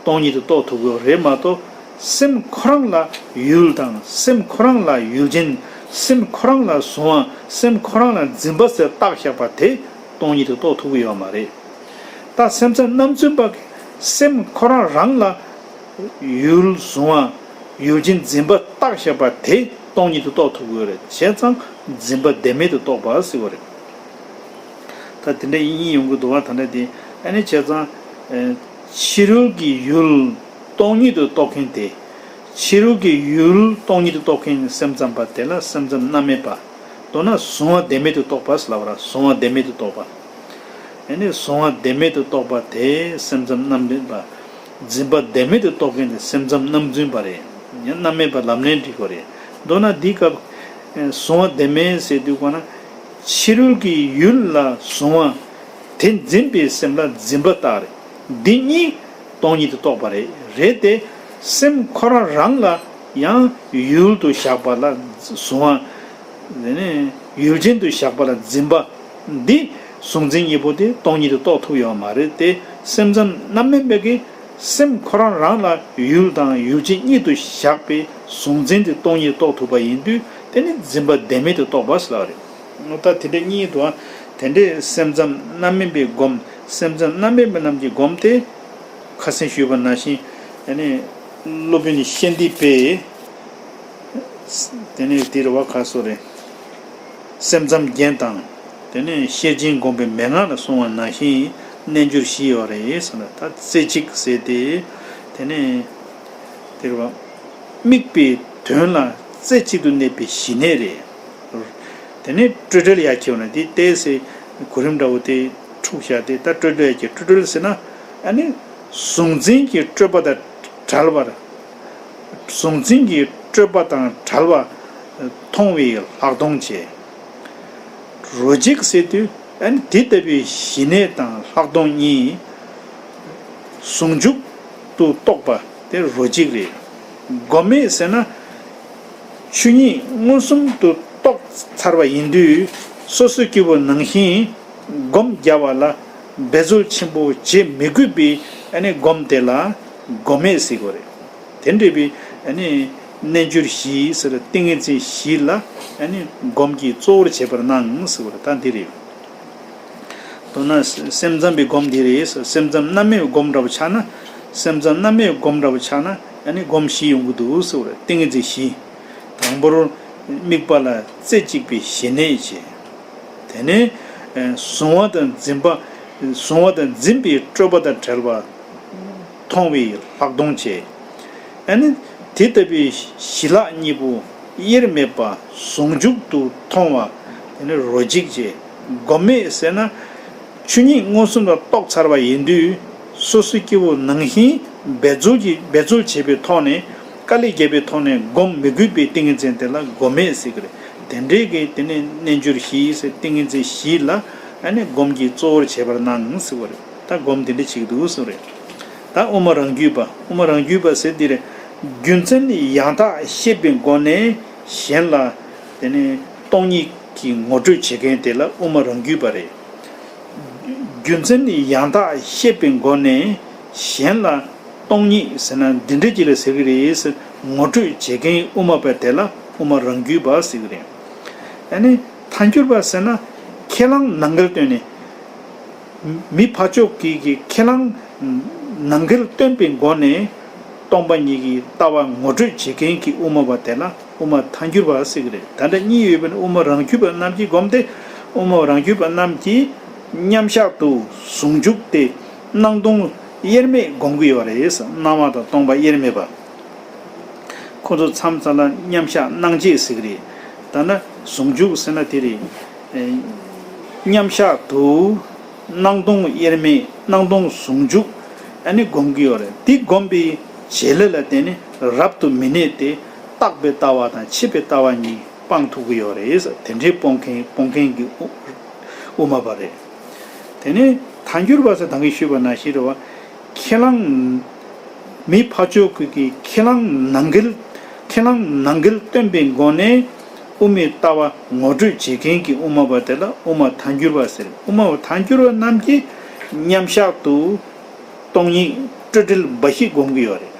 སྟོང་ཉིད་དུ་རྟོགས་ཐུབ་ཀྱི་ཡོད་རེད་མ་གཏོགས། སེམས་ཁོ་རང་ལ་ཡུལ་དང་སེམས་ཁོ་རང་ལ་ཡུལ་ཅན། སེམས་ཁོ་རང་ལ་གཟུང་བ་སེམས་ཁོ་རང་ལ་འཛིན་པ་ཟེར་བཏགས་བཞག་པ་དེ་སྟོང་ཉིད་དུ་རྟོགས་ཐུབ་ཀྱི་ཡོད་མ་རེད། ད་སེམས་ཙམ་རྣམ་རྫུན་པ་གིས་སེམས་ཁོ་རང་རང་ལ་ཡུལ་གཟུང་བ་ཡུལ་ཅན་འཛིན་པ་བཏགས་བཞག་པ་དེ་སྟོང་ཉིད་དུ་རྟོགས་ཐུབ་ཀྱི་ཡོད་རེད། བྱས་ཙང་འཛིན་པ་བདེན་མེད་དུ་རྟོགས་པ་ཟེར་བ་རེད། ད་དེ་འདྲ་ཡིན་ཡོང་གི་འདུག་བ། ད་འདྲ་དེ་ཨ་ནི་བྱས་ཙང་། ཕྱི་རོལ་གྱི་ཡུལ་སྟོང་ཉིད་དུ་རྟོགས་མཁན་དེ། ཕྱི་རོལ་གྱི་ཡུལ་སྟོང་ཉིད་དུ་རྟོགས་མཁན་སེམས་ཙམ་པ་དེ་ལ་སེམས་ཙམ་རྣམ་དབྱེ་པ། མདོར་ན་གཟུང་བ་བདེན་མེད་དུ་རྟོགས་པ་ཟེར་ལབ་ར་གཟུང་བ་བདེན་མེད་དུ་རྟོགས་པ། ཨ་ནི་གཟུང་བ་བདེན་མེད་དུ་རྟོགས་པ་དེ་སེམས་ཙམ་རྣམ་བདེན་པ། འཛིན་པ་བདེན་མེད་དུ་རྟོགས་མཁན་དེ་སེམས་ཙམ་རྣམ་རྫུན་པ་རེད། ཡང་རྣམ་དབྱེ་པ་ལབ་ནའི་འགྲིག་གི་རེད། མདོར་ན་འདིའི་སྐབས། གཟུང་བ་བདེན་མེད་ཟེར་དུས་གོ་ན། ཕྱི་རོལ་གྱི་ཡུལ་ལ་གཟུང་བ། དེ་འཛིན་པའི་སེམས་ལ་འཛིན་པ་བཏགས་རེད། འདི་གཉིས་སྟོང་ཉིད་དུ་རྟོགས་པ་རེད། རེད་དེ། སེམས་ཁོ་རང་རང་ལ་ཡང་ཡུལ་དུ་བཞག་པ་ལ་གཟུང་བ། དེ་ནས་ཡུལ་ཅན་དུ་བཞག་པ་ལ་འཛིན་པ། འདི་གཟུང་འཛིན་གཉིས་པོ་དེ་སྟོང་ཉིད་དུ་རྟོགས་ཐུབ་ཡོད་མ་རེད་དེ། སེམས་ཙམ་རྣམ་དབྱེ་པ་གིས་སེམས་ཁོ་རང་རང་ལ་ཡུལ་དང་ཡུལ་ཅན་གཉིས་དུ་བཞག་པའི་གཟུང་འཛིན་དེ་སྟོང་ཉིད་རྟོགས་ཐུབ་པ་ཡིན་དུས་དེ་ནི་འཛིན་པ་བདེན་མེད་དུ་རྟོགས་པ་ཟེར་ལབ་རེད། ད་དེ་འདྲ་གཉིས་འདུག་ཨ། དེ་འདྲའི་སེམས་ཙམ་རྣམ་དབྱེ་པའི་སྒོམ། སེམས་ཙམ་རྣམ་དབྱེ་པ་རྣམས་ཀྱི་སྒོམ་སྟེ། ཁ་སང་ཞུས་པ་ནང་བཞིན། ཨ་ནི། སློབ་དཔོན་ནི་ཤཱནྟི་པས། དེ་ནས་དེ་རེད་བ་ཁ་སོ་རེད། སེམས་ཙམ་རྒྱན་དང་། དེ་ནས་ཤེར་ཕྱིན་སྒོམ་པའི་མན་ངག་ལ་གསུངས་པ་ནང་བཞིན་རྣལ་འབྱོར་བཞི་ཡོད་རེད་ཟེར་ན་ད་རྩེ་གཅིག་ཟེར་ཏེ། དེ་ནས། དེ་རེད་བ། དམིགས་པའི་དོན་ལ་རྩེ་གཅིག་ཏུ་གནས་པའི་ཞི་གནས་རེད། དེ་ནས་སྤྲོས་བྲལ་ཡར་ཁྱེར་བ་ན་དེ་ཏོག་ཙམ་གོ་རིམ་འདྲ་བོ་དེ་འཁྲུག་བཞག་སྟེ་ད་སྤྲོས་བྲལ་ཡར་ཁྱེར། སྤྲོས་བྲལ་ཟེར་ན་ཨ་ནི་གཟུང་འཛིན་གྱི་སྤྲོས་པ་དང་བྲལ་བར། གཟུང་འཛིན་གྱི་སྤྲོས་པ་དང་བྲལ་བ་མཐོང་བའི་ལྷག་མཐོང་བྱས། རོ་གཅིག་ཟེར་དུས་ཨ་ནི་དེ་ལྟ་བུའི་ཞི་གནས་དང་ལྷག་མཐོང་གཉིས་ཟུང་འཇུག་ཏུ་རྟོགས་པ་དེ་རོ་གཅིག་རེད། སྒོམ་མེད་ཟེར་ན། ཆོས་ཉིད་མངོན་སུམ་དུ་རྟོགས་ཚར་བ་ཡིན་དུས་སོ་སོའི་སྐྱེ་བོ་ནང་བཞིན་སྒོམ་རྒྱག་པ་ལ་འབད་རྩོལ་ཆེན་པོ་བྱེད་མི་དགོས་པའི་ཨ་ནི་སྒོམ་དེ་ལ་སྒོམ་མེད་ཟེར་གྱི་རེད། དེ་འདྲ་བའི་ཨ་ནི་རྣལ་འབྱོར་བཞི་ཟེར་ཏིང་ངེ་འཛིན་བཞི་ལ་ཨ་ནི་སྒོམ་གྱི་གཙོ་བོར་བྱེད་པར་སྣང་ཟེར་བ་ད་འདི་རེད། མདོར་ན་སེམས་ཙམ་པའི་སྒོམ་འདི་རེད། སེམས་ཙམ་རྣམ་དབྱེ་སྒོམ་འདྲ་བོ་ཆགས་ན། སེམས་ཙམ་རྣམ་དབྱེ་སྒོམ་འདྲ་བོ་ཆགས་ན་ཨ་ནི་སྒོམ་བཞི་ཡོང་གི་འདུག་ཟེར་བ་རེད། ཏིང་ངེ་འཛིན་བཞི། དང་པོར་དམིགས་པ་ལ་རྩེ་གཅིག་པའི་ཞི་གནས་བྱས། དེ་ནས་གཟུང་བ་དང་འཛིན་པ། གཟུང་བ་དང་འཛིན་པའི་སྤྲོས་པ་དང་བྲལ་བ། མཐོང་བའི་ལྷག་མཐོང་བྱས། ཨ་ནི་དེ་ལྟ་བུའི་ཞི་ལྷག་གཉིས་པོ་དབྱེར་མེད་པ་ཟུང་འཇུག་ཏུ་མཐོང་བ། དེ་ནི་རོ་གཅིག་བྱས། སྒོམ་མེད་ཟེར་ན། ཆོས་ཉིད་མངོན་སུམ་ལ་རྟོགས་ཚར་བ་ཡིན་དུས་སོ་སོའི་སྐྱེ་བོ་ནང་བཞིན་འབད་རྩོལ་གྱིས་འབད་རྩོལ་བྱེད་པའི་ཐོག་ནས་དཀའ་ལས་བརྒྱབ་པའི་ཐོག་ནས་སྒོམ་མི་དགོས་པའི་ཏིང་ངེ་འཛིན་དེ་ལ་སྒོམ་མེད་ཟེར་གྱི་རེད། དེ་འདྲའི་གི་དེ་ནས་རྣལ་འབྱོར་བཞི་ཟེར་ཏིང་ངེ་འཛིན་བཞི་ལ་ཨ་ནི་སྒོམ་གྱི་གཙོ་བོར་བྱེད་པར་སྣང་ཟེར་བ་རེད། ད་སྒོམ་དེ་འདྲ་བྱེད་ཀྱི་འདུག་ཟེར་བ་རེད། ད་དབུ་མ་རང་རྒྱུད་པ། དབུ་མ་རང་རྒྱུད་པ་ཟེར་འདི་རེད། རྒྱུ་མཚན་ཡང་དག་ཤེས་པའི་སྒོ་ནས་གཞན་ལ་དེ་ནས་སྟོང་ཉིད་ཀྱི་ངོ་སྤྲོད་བྱེད་མཁན་དེ་ལ་དབུ་མ་རང་རྒྱུད་པ་རེད། རྒྱུ་མཚན་ཡང་དག་ཤེས་པའི་སྒོ་ནས་གཞན་ལ་སྟོང་ཉིད་ཟེར་ན་འདི་འདྲ་ཅིག་ལ་ཟེར་གི་རེད་ཟེར་ངོ་སྤྲོད་བྱེད་མཁན་དབུ་མ་པ་དེ་ལ་དབུ་མ་རང་རྒྱུད་པ་ཟེར་གི་རེད། ཨ་ནི་ཐལ་འགྱུར་བ་ཟེར་ན་ཁས་བླངས་ནང་འགལ་བཏོན་ནས། མི་ཕར་ཕྱོགས་ཀྱི་གི་ཁས་བླངས་ནང་འགལ་བཏོན་པའི་སྒོ་ནས་སྟོང་པ་ཉིད་ཀྱི་ལྟ་བ་ངོ་སྤྲོད་བྱེད་མཁན་གྱི་དབུ་མ་པ་དེ་ལ་དབུ་མ་ཐལ་འགྱུར་བ་ཟེར་གྱི་རེད། ད་ལྟ་གཉིས་ཡོད་པའི་ནི་དབུ་མ་རང་རྒྱུད་པ་རྣམས་ཀྱིས་སྒོམ་སྟེ། དབུ་མ་རང་རྒྱུད་པ་རྣམས་ཀྱིས་མཉམ་བཞག་ཏུ་ཟུང་འཇུག་སྟེ་སྣང་སྟོང་དབྱེར་མེད་སྒོམ་གྱི་ཡོད་རེད། སྣང་བ་དང་སྟོང་པ་དབྱེར་མེད་པ། ཁོ་ཚོ་མཚམས་མཚམས་ལ་མཉམ་བཞག་སྣང་བྱེད་ཟེར་གྱི་རེད། ད་ནི་ཟུང་འཇུག་ཟེར་ན་དེ་རེད། ཨེ། མཉམ་བཞག་ཏུ་སྣང་སྟོང་དབྱེར་མེད་སྣང་སྟོང་ཟུང་འཇུག་ཨ་ནི་སྒོམ་གྱི་ཡོད་རེད། འདི་སྒོམ་པའི་བྱེད་ལས་ལ་བརྟེན་ནས་རབ་ཏུ་མི་གནས་ཏེ་རྟག་པའི་ལྟ་བ་དང་ཕྱི་པའི་ལྟ་བ་གཉིས་སྤང་ཐུབ་ཀྱི་ཡོད་རེད། དེ་འདྲའི་སྤོང་མཁན་སྤོང་མཁན་གྱི་དབུ་དབུ་མ་པ་རེད། དེ་ནས་ཐལ་འགྱུར་བ་ཟེར་ད་གིན་ཞུས་པ་ནང་བཞིན་རེད་བ། ཁས་བླངས། མི་ཕར་ཕྱོགས་ཀྱི་ཁས་བླངས་ནང་འགལ། ཁས་བླངས་ནང་འགལ་བཏོན་པའི་སྒོ་ནས་དབུ་མའི་ལྟ་བ་ངོ་སྤྲོད་བྱེད་མཁན་གྱི་དབུ་མ་པ་དེ་ལ་དབུ་མ་ཐལ་འགྱུར་བ་ཟེར། དབུ་མ་པ་ཐལ་འགྱུར་བ་རྣམས་ཀྱིས་མཉམ་བཞག་ཏུ་སྟོང་ཉིད་སྤྲོས་བྲལ་འབའ་ཞིག་སྒོམ་གྱི་ཡོད་རེད།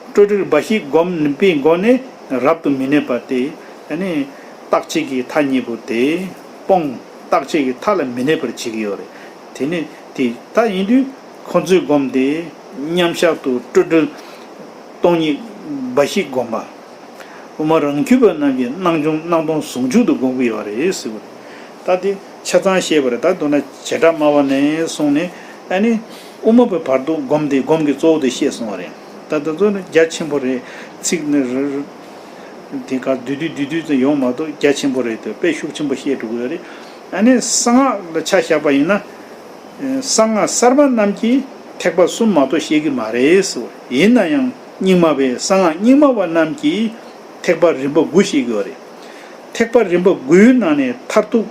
སྤྲོས་བྲལ་འབའ་ཞིག་སྒོམ་པའི་སྒོ་ནས་རབ་ཏུ་མི་གནས་པ་སྟེ། ཨ་ནི་རྟག་ཆད་ཀྱི་མཐའ་གཉིས་པོ་དེ་སྤོང་། རྟག་ཆད་ཀྱི་མཐའ་ལ་མི་གནས་པར་བྱེད་ཀྱི་ཡོད་རེད། དེ་ནས་དེ་ལྟ་ཡིན་དུས་ཁོ་ཚོས་སྒོམ་སྟེ་མཉམ་བཞག་ཏུ་སྤྲོས་བྲལ་སྟོང་ཉིད་འབའ་ཞིག་སྒོམ་པ། དབུ་མ་རང་རྒྱུད་པ་རྣམས་ཀྱིས་སྣང་སྟོང་སྣང་སྟོང་ཟུང་འཇུག་ཏུ་སྒོམ་གྱི་ཡོད་རེད་ཟེར་བ་རེད། ད་དེ་ཆ་ཚང་བཤད་པ་རེད། ད་མདོར་ན་བྱེ་བྲག་སྨྲ་བ་ནས་བཟུང་ནས་ཨ་ནི་དབུ་མ་པའི་བར་དུ་སྒོམ་སྟེ་སྒོམ་གྱི་གཙོ་བོ་དེ་བཤད་སོང་བ་རེད། ད་དེ་ཚོ་ནི་རྒྱ་ཆེན་པོ་རེད། ཚིག་ནི་རེ་རེ་དེ་ག་བསྡུས་བསྡུས་བསྡུས་བསྡུས་ཙམ་ཡོང་མ་གཏོགས་རྒྱ་ཆེན་པོ་རེད་དེ་དཔེ་ཤུགས་ཆེན་པོ་བཤད་འགྲོ་གི་ཡོད་རེད། ཨ་ནི་གསང་སྔགས་ལ་ཆ་བཞག་པ་ཡིན་ན། གསང་སྔགས་གསར་མ་རྣམས་ཀྱིས་ཐེག་པ་གསུམ་མ་གཏོགས་བཤད་ཀྱི་མ་རེད་ཟེར། ཡིན་ན་ཡང་རྙིང་མ་པའི་གསང་སྔགས་རྙིང་མ་པ་རྣམས་ཀྱིས་ཐེག་པ་རིམ་པ་དགུ་བཤད་ཀྱི་ཡོད་རེད། ཐེག་པ་རིམ་པ་དགུའི་ནང་ནས་མཐར་ཐུག་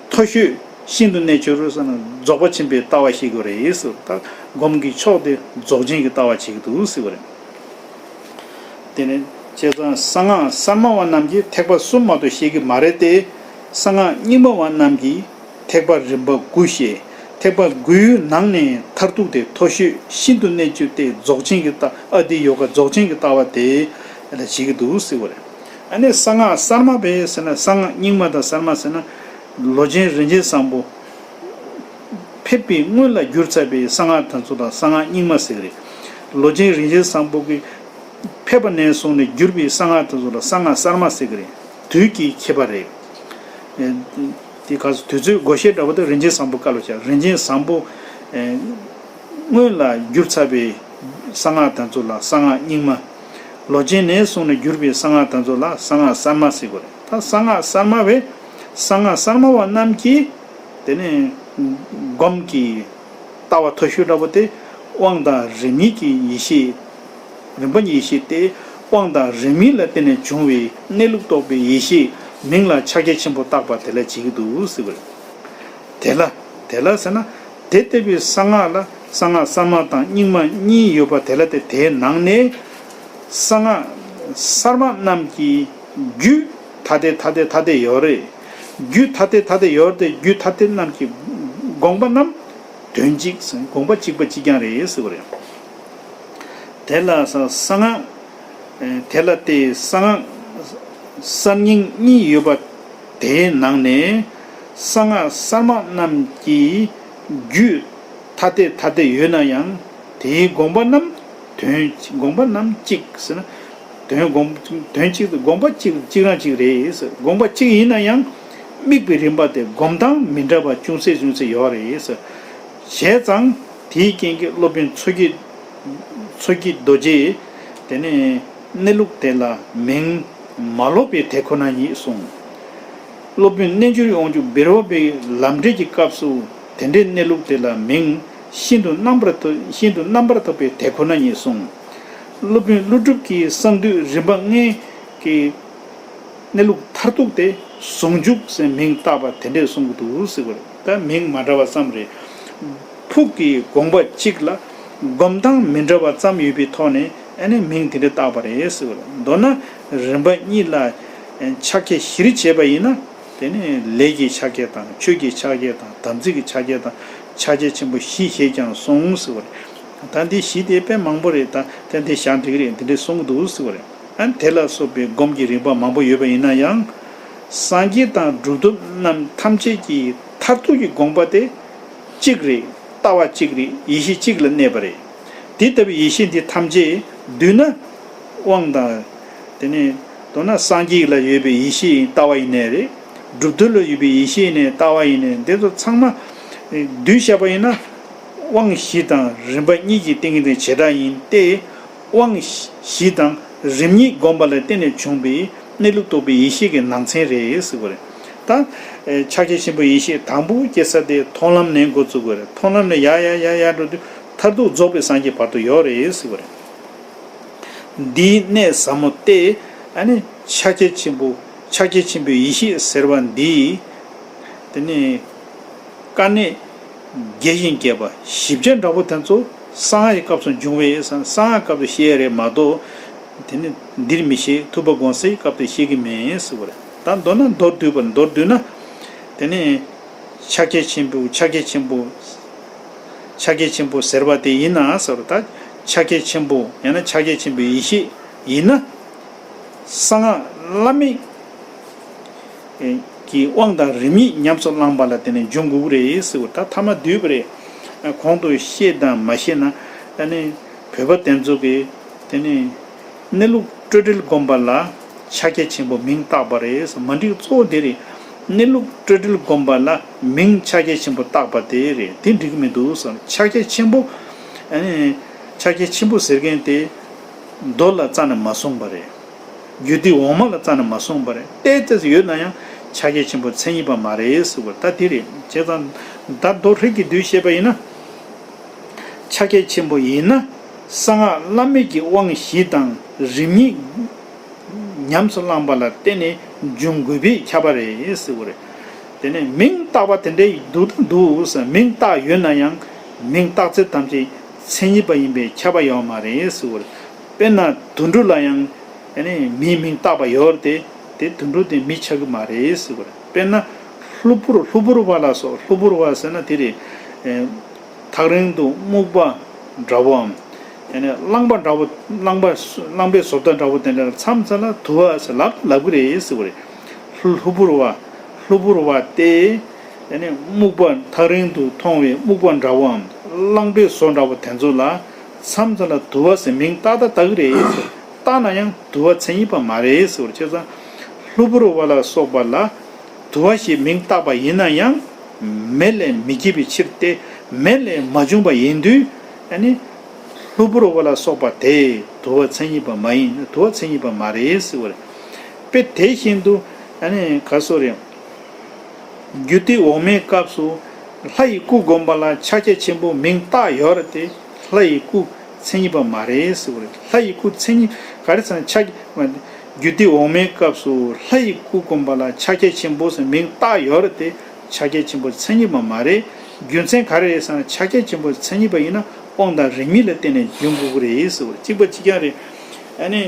མཐོ་ཤོས་ཤིན་ཏུ་གནད་གཅིག་རུ་ཟེར་ན་རྫོགས་པ་ཆེན་པོའི་ལྟ་བ་བཤད་ཀྱི་ཡོད་རེད་ཟེར། ད་སྒོམ་གྱི་ཕྱོགས་དེ་རྫོགས་ཆེན་གྱི་ལྟ་བ་བྱེད་ཀྱི་འདུག་ཟེར་བ་རེད། དེ་ནས་བྱས་ཙང་གསང་སྔགས་གསར་མ་བ་རྣམས་ཀྱིས་ཐེག་པ་གསུམ་མ་གཏོགས་བཤད་ཀྱི་མ་རེད་དེ། གསང་སྔགས་རྙིང་མ་བ་རྣམས་ཀྱིས་ཐེག་པ་རིམ་པ་དགུ་བཤད། ཐེག་པ་དགུའི་ནང་ནས་མཐར་ཐུག་དེ་མཐོ་ཤོས་ཤིན་ཏུ་གནད་གཅིག་སྟེ་རྫོགས་ཆེན་གྱི་ལྟ་ཨ་ཏི་ཡོ་ག་རྫོགས་ཆེན་གྱི་ལྟ་བ་དེ་ལ་བྱེད་ཀྱི་འདུག་ཟེར་བ་རེད། ཨ་ནི་གསང་སྔགས་གསར་མ་བས་ཟེར་ན་གསང་སྔགས་རྙིང་མ་དང་གསར་མ་ཟེར་ན། ལོ་ཆེན་རིན་ཆེན་བཟང་པོ། ཕེབས་པའི་སྔོན་ལ་བསྒྱུར་ཚར་བའི་གསང་སྔགས་དེ་ཚོ་ལ་གསང་སྔགས་རྙིང་མ་ཟེར་གི་རེད། ལོ་ཆེན་རིན་ཆེན་བཟང་པོ་གིས་ཕེབས་པ་ནས་བཟུང་ནས་བསྒྱུར་བའི་གསང་སྔགས་དེ་ཚོ་ལ་གསང་སྔགས་གསར་མ་ཟེར་གི་རེད། དུས་ཀྱི་ཁྱད་པར་རེད། ཨེ། དེ་ག་ཚོད་དུས་ཚོད་བགོ་བཤའ་འདྲ་པོ་དེ་རིན་ཆེན་བཟང་པོ་བཀའ་ལ་བཞག་རིན་ཆེན་བཟང་པོ། ཨེ། སྔོན་ལ་བསྒྱུར་ཚར་བའི་གསང་སྔགས་དེ་ཚོ་ལ་གསང་སྔགས་རྙིང་མ། ལོ་ཆེན་ནས་བཟུང་ནས་བསྒྱུར་བའི་གསང་སྔགས་དེ་ཚོ་ལ་གསང་སྔགས་གསར་མ་ཟེར་གི་རེད། ད་གསང་སྔགས་གསར་མ་བས་གསང་སྔགས་གསར་མ་བ་རྣམས་ཀྱིས། དེ་ནས་སྒོམ་གྱི་ལྟ་བ་མཐོ་ཤོས་འདྲ་པོ་དེ་དབང་དང་རིམ་གཉིས་ཀྱི་ཡེ་ཤེས། རིམ་པ་གཉིས་ཡེ་ཤེས་ཏེ། དབང་དང་རིམ་གཉིས་ལ་བརྟེན་ནས་བྱུང་བའི་གནས་ལུགས་རྟོགས་པའི་ཡེ་ཤེས་མིང་ལ་ཕྱག་རྒྱ་ཆེན་པོ་བཏགས་པ་དེ་ལ་བྱེད་ཀྱི་འདུག་ཟེར་བ་རེད། དེ་ལ་དེ་ལ་ཟེར་ན་དེ་ལྟ་བུའི་གསང་སྔགས་ལ་གསང་སྔགས་གསར་མ་དང་རྙིང་མ་གཉིས་ཡོད་པ་དེ་ལ་དེ་དེའི་ནང་ནས་གསང་སྔགས་གསར་མ་རྣམས་ཀྱི་རྒྱུད་ཐ་དད་ཐ་དད་ཐ་དད་ཡོད་རེད། རྒྱུད་ཐ་དད་ཐ་དད་ཡོད་རེད་དེ་རྒྱུད་ཐ་དད་རྣམས་ཀྱི་དགོངས་པ་རྣམས་དོན་གཅིག་ཟེར་དགོངས་པ་གཅིག་པ་གཅིག་རྐྱང་རེད་ཟེར་བ་རེད། དེ་ལ་གསང་སྔགས། དེ་ལ་སྟེ་གསང་སྔགས་གསར་རྙིང་གཉིས་ཡོད་པ་དེའི་ནང་ནས་གསང་སྔགས་གསར་མ་རྣམས་ཀྱི་རྒྱུད་ཐ་དད་ཐ་དད་ཡོད་ན་ཡང་དེའི་དགོངས་པ་རྣམས་དོན་དགོངས་པ་རྣམས་གཅིག་ཟེར་ན། དོན་དགོངས་དོན་གཅིག་དགོངས་པ་གཅིག་གཅིག་རང་གཅིག་རེད་ཟེར། དགོངས་པ་གཅིག་ཡིན་ན་ཡང་དམིགས་པའི་རིམ་པ་དེ་སྒོམ་སྟངས་མི་འདྲ་བ་ཅུང་ཟད་ཅུང་ཟད་ཡོད་རེད་ཟེར། བྱས་ཙང་དེའི་རྐྱེན་གྱིས་སློབ་དཔོན་མཚོ་སྐྱེས་མཚོ་སྐྱེས་རྡོ་རྗེས་དེ་ནས་གནས་ལུགས་དེ་ལ་མིང་མ་ལོག་པའི་དེ་ཁོ་ན་ཉིད་གསུངས། སློབ་དཔོན་རྣལ་འབྱོར་དབང་ཕྱུག་བེར་པོ་པའི་ལམ་འབྲས་ཀྱི་སྐབས་སུ་དེ་འདྲའི་གནས་ལུགས་དེ་ལ་མིང་ཤིན་ཏུ་རྣམ་པར་ཐོབ་ཤིན་ཏུ་རྣམ་པར་ཐོབ་པའི་དེ་ཁོ་ན་ཉིད་གསུངས། སློབ་དཔོན་ཀླུ་སྒྲུབ་ཀྱིས་གསང་འདུས་རིམ་པ་ལྔའི་གི་གནས་ལུགས་མཐར་ཐུག་དེ་ཟུང་འཇུག་ཟེར་མིང་བཏགས་པ་དེ་འདྲས་གསུང་གི་འདུག་ཟེར་བ་རེད། ད་མིང་མ་འདྲ་བ་ཙམ་རེད། ཕུགས་ཀྱི་དགོངས་པ་གཅིག་ལ་སྒོམ་སྟངས་མི་འདྲ་བ་ཙམ་ཡོད་པའི་ཐོག་ནས་ཨ་ནི་མིང་དེ་འདྲས་བཏགས་པ་རེད་ཟེར་བ་རེད། མདོར་ན་རིམ་པ་གཉིས་ལ་ཕྱག་རྒྱ་བཞིར་བྱས་པ་ཡིན་ན། དེ་ནས་ལས་ཀྱི་ཕྱག་རྒྱ་དང་ཆོས་ཀྱི་ཕྱག་རྒྱ་དང་དམ་ཚིག་གི་ཕྱག་རྒྱ་དང་ཕྱག་རྒྱ་ཆེན་པོ་བཞི་བཤད་ཀྱང་གསུངས་ཟེར་བ་རེད། ད་འདི་བཞི་དེ་དཔེ་མང་པོ་རེད། ད་དེ་འདི་བཞག་འགྲིག་གི་རེད། འདི་འདྲས་གསུང་གི་འདུག་ཟེར་བ་རེད། ཨ་ནི་དེ་ལ་སོགས་པའི་སྒོམ་གྱི་རིམ་པ་མང་པོ་ཡོད་པ་ཡིན་ན་ཡང་། སངས་རྒྱས་དང་གྲུབ་ཐོབ་རྣམས་ཐམས་ཅད་ཀྱི་མཐར་ཐུག་གི་དགོངས་པ་དེ་གཅིག་རེད། ལྟ་བ་གཅིག་རེད། ཡེ་ཤེས་གཅིག་ལ་གནས་པ་རེད། དེ་ལྟ་བུའི་ཡེ་ཤེས་འདི་ཐམས་ཅད་བསྡུས་ན་དབང་དང་། དེ་ནས་མདོར་ན་སངས་རྒྱས་ལ་ཡོད་པའི་ཡེ་ཤེས་ཡིན་ལྟ་བ་ཡིན་ནའི་རེད། གྲུབ་ཐོབ་ལ་ཡོད་པའི་ཡེ་ཤེས་ཡིན་ནའི་ལྟ་བ་ཡིན་ནའི་འདི་ཚོ་ཚང་མ་བསྡུས་བཞག་པ་ཡིན་ན། དབང་བཞི་དང་རིམ་པ་གཉིས་ཀྱི་སྟེང་གི་བྱེ་བྲག་ཡིན་ཏེ། དབང་བཞི་དང་རིམ་གཉིས་བསྒོམ་པ་ལ་བརྟེན་ནས་བྱུང་བའི་གནས་ལུགས་རྟོགས་པའི་ཡེ་ཤེས་ཀྱི་ནང་ཚན་རེད་ཟེར་བ་རེད། ད་ཕྱག་རྒྱ་ཆེན་པོའི་ཡེ་ཤེས་དང་པོ་སྐྱེ་ས་དེ་མཐོང་ལམ་ནས་འགོ་བཙུགས་དགོས་རེད། མཐོང་ལམ་ནས་ཡར་ཡར་ཡར་ཡར་འགྲོ་དུས་མཐར་ཐུག་རྫོགས་པའི་སངས་རྒྱས་བར་དུ་ཡོད་རེད་ཟེར་བ་རེད། འདིའི་གནད་ཟབ་མོ་སྟེ། ཨ་ནི་ཕྱག་རྒྱ་ཆེན་པོ་ཕྱག་རྒྱ་ཆེན་པོའི་ཡེ་ཤེས་ཟེར་བ་འདི། དེ་ནི་དཀའ་གནད་རྒྱས་ཤིང་རྒྱས་པ་ཞིབ་ཆ་འདྲ་པོ་དེ་ཚོ་གསང་སྔགས་ཀྱི་སྐབས་སུ་འབྱུང་བས། གསང་སྔགས་སྐབས་སུ་བཤད་ཡ་རེད་མ་གཏོགས། དེ་ནི་འདིར་མི་བཤད། ཐུབ་པ་དགོངས་གསལ་གྱི་སྐབས་དུ་བཤད་ཀྱི་མེད་ཟེར་བ་རེད། ད་མདོར་ན་མདོར་བསྡུས་པ། མདོར་བསྡུས་ན། དེ་ནི་ཕྱག་རྒྱ་ཆེན་པོ་ཕྱག་རྒྱ་ཆེན་པོ་ཕྱག་རྒྱ་ཆེན་པོ་ཟེར་བ་དེ་ཡིན་ན་ཟེར་བ། ད་ཕྱག་རྒྱ་ཆེན་པོ་ཡང་ན་ཕྱག་རྒྱ་ཆེན་པོའི་ཡེ་ཤེས་ཡིན་ན། གསང་སྔགས་བླ་མེད་ཀྱི་དབང་དང་རིམ་གཉིས་ཉམས་སུ་བླངས་པ་ལ་བརྟེན་ནས་འབྱུང་དགོས་ཀྱི་རེད་ཟེར་བ། ད་ཐ་མ་བསྡུས་པ་རེད། གོང་དུ་བཤད་དང་མ་བཤད་ན། ཨ་ནི་བོད་པ་དེ་ཚོ་གིས་དེ་ནི་གནས་ལུགས་སྤྲོས་བྲལ་བསྒོམ་པ་ལ་ཕྱག་རྒྱ་ཆེན་པོ་མིང་བཏགས་པ་རེད་ཟེར། མ་འགྲིག་གཙོ་བོ་དེ་རེད། གནས་ལུགས་སྤྲོས་བྲལ་བསྒོམ་པ་ལ་མིང་ཕྱག་རྒྱ་ཆེན་པོ་བཏགས་པ་དེ་རེད། དེ་འགྲིག་གི་མི་འདུག་ཟེར། ཕྱག་རྒྱ་ཆེན་པོ། ཨ་ནི་ཕྱག་རྒྱ་ཆེན་པོ་ཟེར་མཁན་དེ་མདོ་ལ་རྩ་ནས་མ་གསུངས་པ་རེད། རྒྱུད་སྡེ་འོག་མ་ལ་རྩ་ནས་མ་གསུངས་པ་རེད། ཏོག་ཙམ་ཡོད་ན་ཡང་ཕྱག་རྒྱ་ཆེན་པོ་མཚན་ཉིད་པ་མ་རེད་ཟེར་བ་ད་དེ་རེད། བྱས་ཙང་ད་མདོ་ཧྲིལ་གྱིས་བསྡུས་བཤད་པ་ཡིན་ན། ཕྱག་རྒྱ་ཆེན་པོ་ཡིན་ན་གསང་སྔགས་བླ་མེད་ཀྱི་དབང་བཞི་དང་རིམ་གཉིས་ཉམས་སུ་བླངས་པ་ལ་བརྟེན་ནས་འབྱུང་དགོས་པས་ཁྱབ་པ་རེད་ཟེར་བ་རེད། དེ་ནས་མིང་བཏགས་པ་དེ་འདྲའི་འདུག་དང་འདུག་ཟེར། མིང་བཏགས་ཡོད་ན་ཡང་མིང་བཏགས་ཚད་ཐམས་ཅད་མཚན་ཉིད་པ་ཡིན་པས་ཁྱབ་པ་ཡོད་མ་རེད་ཟེར་བ་རེད། དཔེར་ན་དུད་འགྲོ་ལ་ཡང་། ཨ་ནི་མིའི་མིང་བཏགས་པ་ཡོད་རེད་དེ། དེ་དུད་འགྲོ་དེ་མི་ཆགས་ཀྱི་མ་རེད་ཟེར་བ་རེད། དཔེར་ན་གློ་བུར་གློ་བུར་བ་ལ་སོགས། གློ་བུར་བ་ཟེར་ན་དེ་རེད། ཨེ། ཐག་རིང་དུ་སྨུག་པ་འདྲ་བོའམ། ཨ་ནི་རླངས་པ་འདྲ་བོ། རླངས་པ། རླངས་པའི་བཟོ་ལྟ་འདྲ་བོ་དེ་འདྲ་མཚམས་མཚམས་ལ་དུ་བ་ཟེར་ལབ་ལབ་ཀྱི་རེད་ཟེར་བ་རེད། གློ་གློ་བུར་བ། གློ་བུར་བ་སྟེ། ཨ་ནི་སྨུག་པ། ཐག་རིང་དུ་མཐོང་བའི་སྨུག་པ་འདྲ་བོའམ། རླངས་པའི་བཟོ་འདྲ་བོ་དེ་ཚོ་ལ་མཚམས་མཚམས་ལ་དུ་བ་ཟེར་མིང་བཏགས་ད་བཏགས་ཀྱི་རེད་ཟེར། བཏགས་ན་ཡང་དུ་བ་མཚན་ཉིད་པ་མ་རེད་ཟེར་བ་རེད། བྱས་ཙང་གློ་བུར་བ་ལ་སོགས་པ་ལ་དུ་བ་ཞེས་མིང་བཏགས་པ་ཡིན་ན་ཡང་མེ་ལས་མི་སྐྱེ་བའི་ཕྱིར་ཏེ། མེ་ལས་མ་བྱུང་བ་ཡིན་དུས། ཨ་ནི་གློ་བུར་བ་ལ་སོགས་པ་དེ་དུ་བ་མཚན་ཉིད་པ་མ་ཡིན། དུ་བ་མཚན་ཉིད་པ་མ་རེད་ཟེར་བ་རེད། དཔེ་དེ་བཞིན་དུ། ཨ་ནི་ག་སོ་རེད། རྒྱུད་སྡེ་འོག་མའི་སྐབས་སུ་ལྷ་ཡི་སྐུ་བསྒོམ་པ་ལ་ཕྱག་རྒྱ་ཆེན་པོ་མིང་བཏགས་ཡོད་རེད་དེ། ལྷ་ཡི་སྐུ་མཚན་ཉིད་པ་མ་རེད་ཟེར་བ་རེད། ལྷ་ཡི་སྐུ་མཚན་ཉིད་ག་རེ་ཟེར་ན་ཕྱག་རྒྱུད་སྡེ་འོག་མའི་སྐབས་སུ་ལྷ་ཡི་སྐུ་བསྒོམ་པ་ལ་ཕྱག་རྒྱ་ཆེན་པོ་ཟེར་མིང་བཏགས་ཡོད་རེད་དེ། ཕྱག་རྒྱ་ཆེན་པོ་མཚན་ཉིད་པ་མ་རེད། རྒྱུ་མཚན་ག་རེ་རེད་ཟེར་ན་ཕྱག་རྒྱ་ཆེན་པོ་མཚན་ཉིད་པ་ཡིན་ན་དབང་དང་རིམ་གཉིས་ལ་བརྟེན་ནས་འབྱུང་དགོས་ཀྱི་རེད་ཟེར་བ་རེད། གཅིག་པ་གཅིག་རྐྱང་རེད། ཨ་ནི།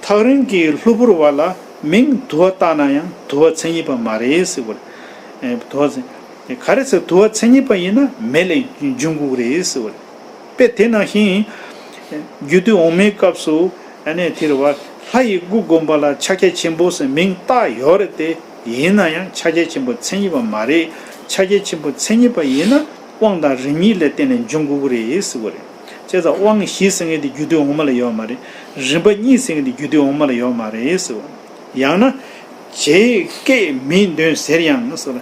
ཐག་རིང་གི་གློ་བུར་བ་ལ་མིང་དུ་བ་བཏགས་ན་ཡང་དུ་བ་མཚན་ཉིད་པ་མ་རེད་ཟེར་བ་རེད། ཨེ། དུ་བ་མཚན། ག་རེ་ཟེར། དུ་བ་མཚན་ཉིད་པ་ཡིན་ན་མེ་ལས་འབྱུང་དགོས་ཀྱི་རེད་ཟེར་བ་རེད། དཔེ་དེ་ནང་བཞིན། རྒྱུད་སྡེ་འོག་མའི་སྐབས་སུ། ཨ་ནི་དེ་རེད་བ། ལྷ་ཡི་སྐུ་བསྒོམ་པ་ལ་ཕྱག་རྒྱ་ཆེན་པོ་ཟེར་མིང་བཏགས་ཡོད་རེད་དེ། ཡིན་ན་ཡང་ཕྱག་རྒྱ་ཆེན་པོ་མཚན་ཉིད་པ་མ་རེད། ཕྱག་རྒྱ་ཆེན་པོ་མཚན་ཉིད་པ་ཡིན་ན་དབང་དང་རིམ་གཉིས་ལ་བརྟེན་ནས་འབྱུང་དགོས་ཀྱི་རེད་ཟེར་བ་རེད། བྱས་ཙང་དབང་བཞི་ཟེར་མཁན་དེ་རྒྱུད་སྡེ་འོག་མ་ལ་ཡོད་མ་རེད། རིམ་པ་གཉིས་ཟེར་མཁན་དེ་རྒྱུད་སྡེ་འོག་མ་ལ་ཡོད་མ་རེད་ཟེར་བ། ཡང་ན། བྱ་ཡི་སྐད་མིའི་འདོན་ཟེར་ཡང་ཟེར།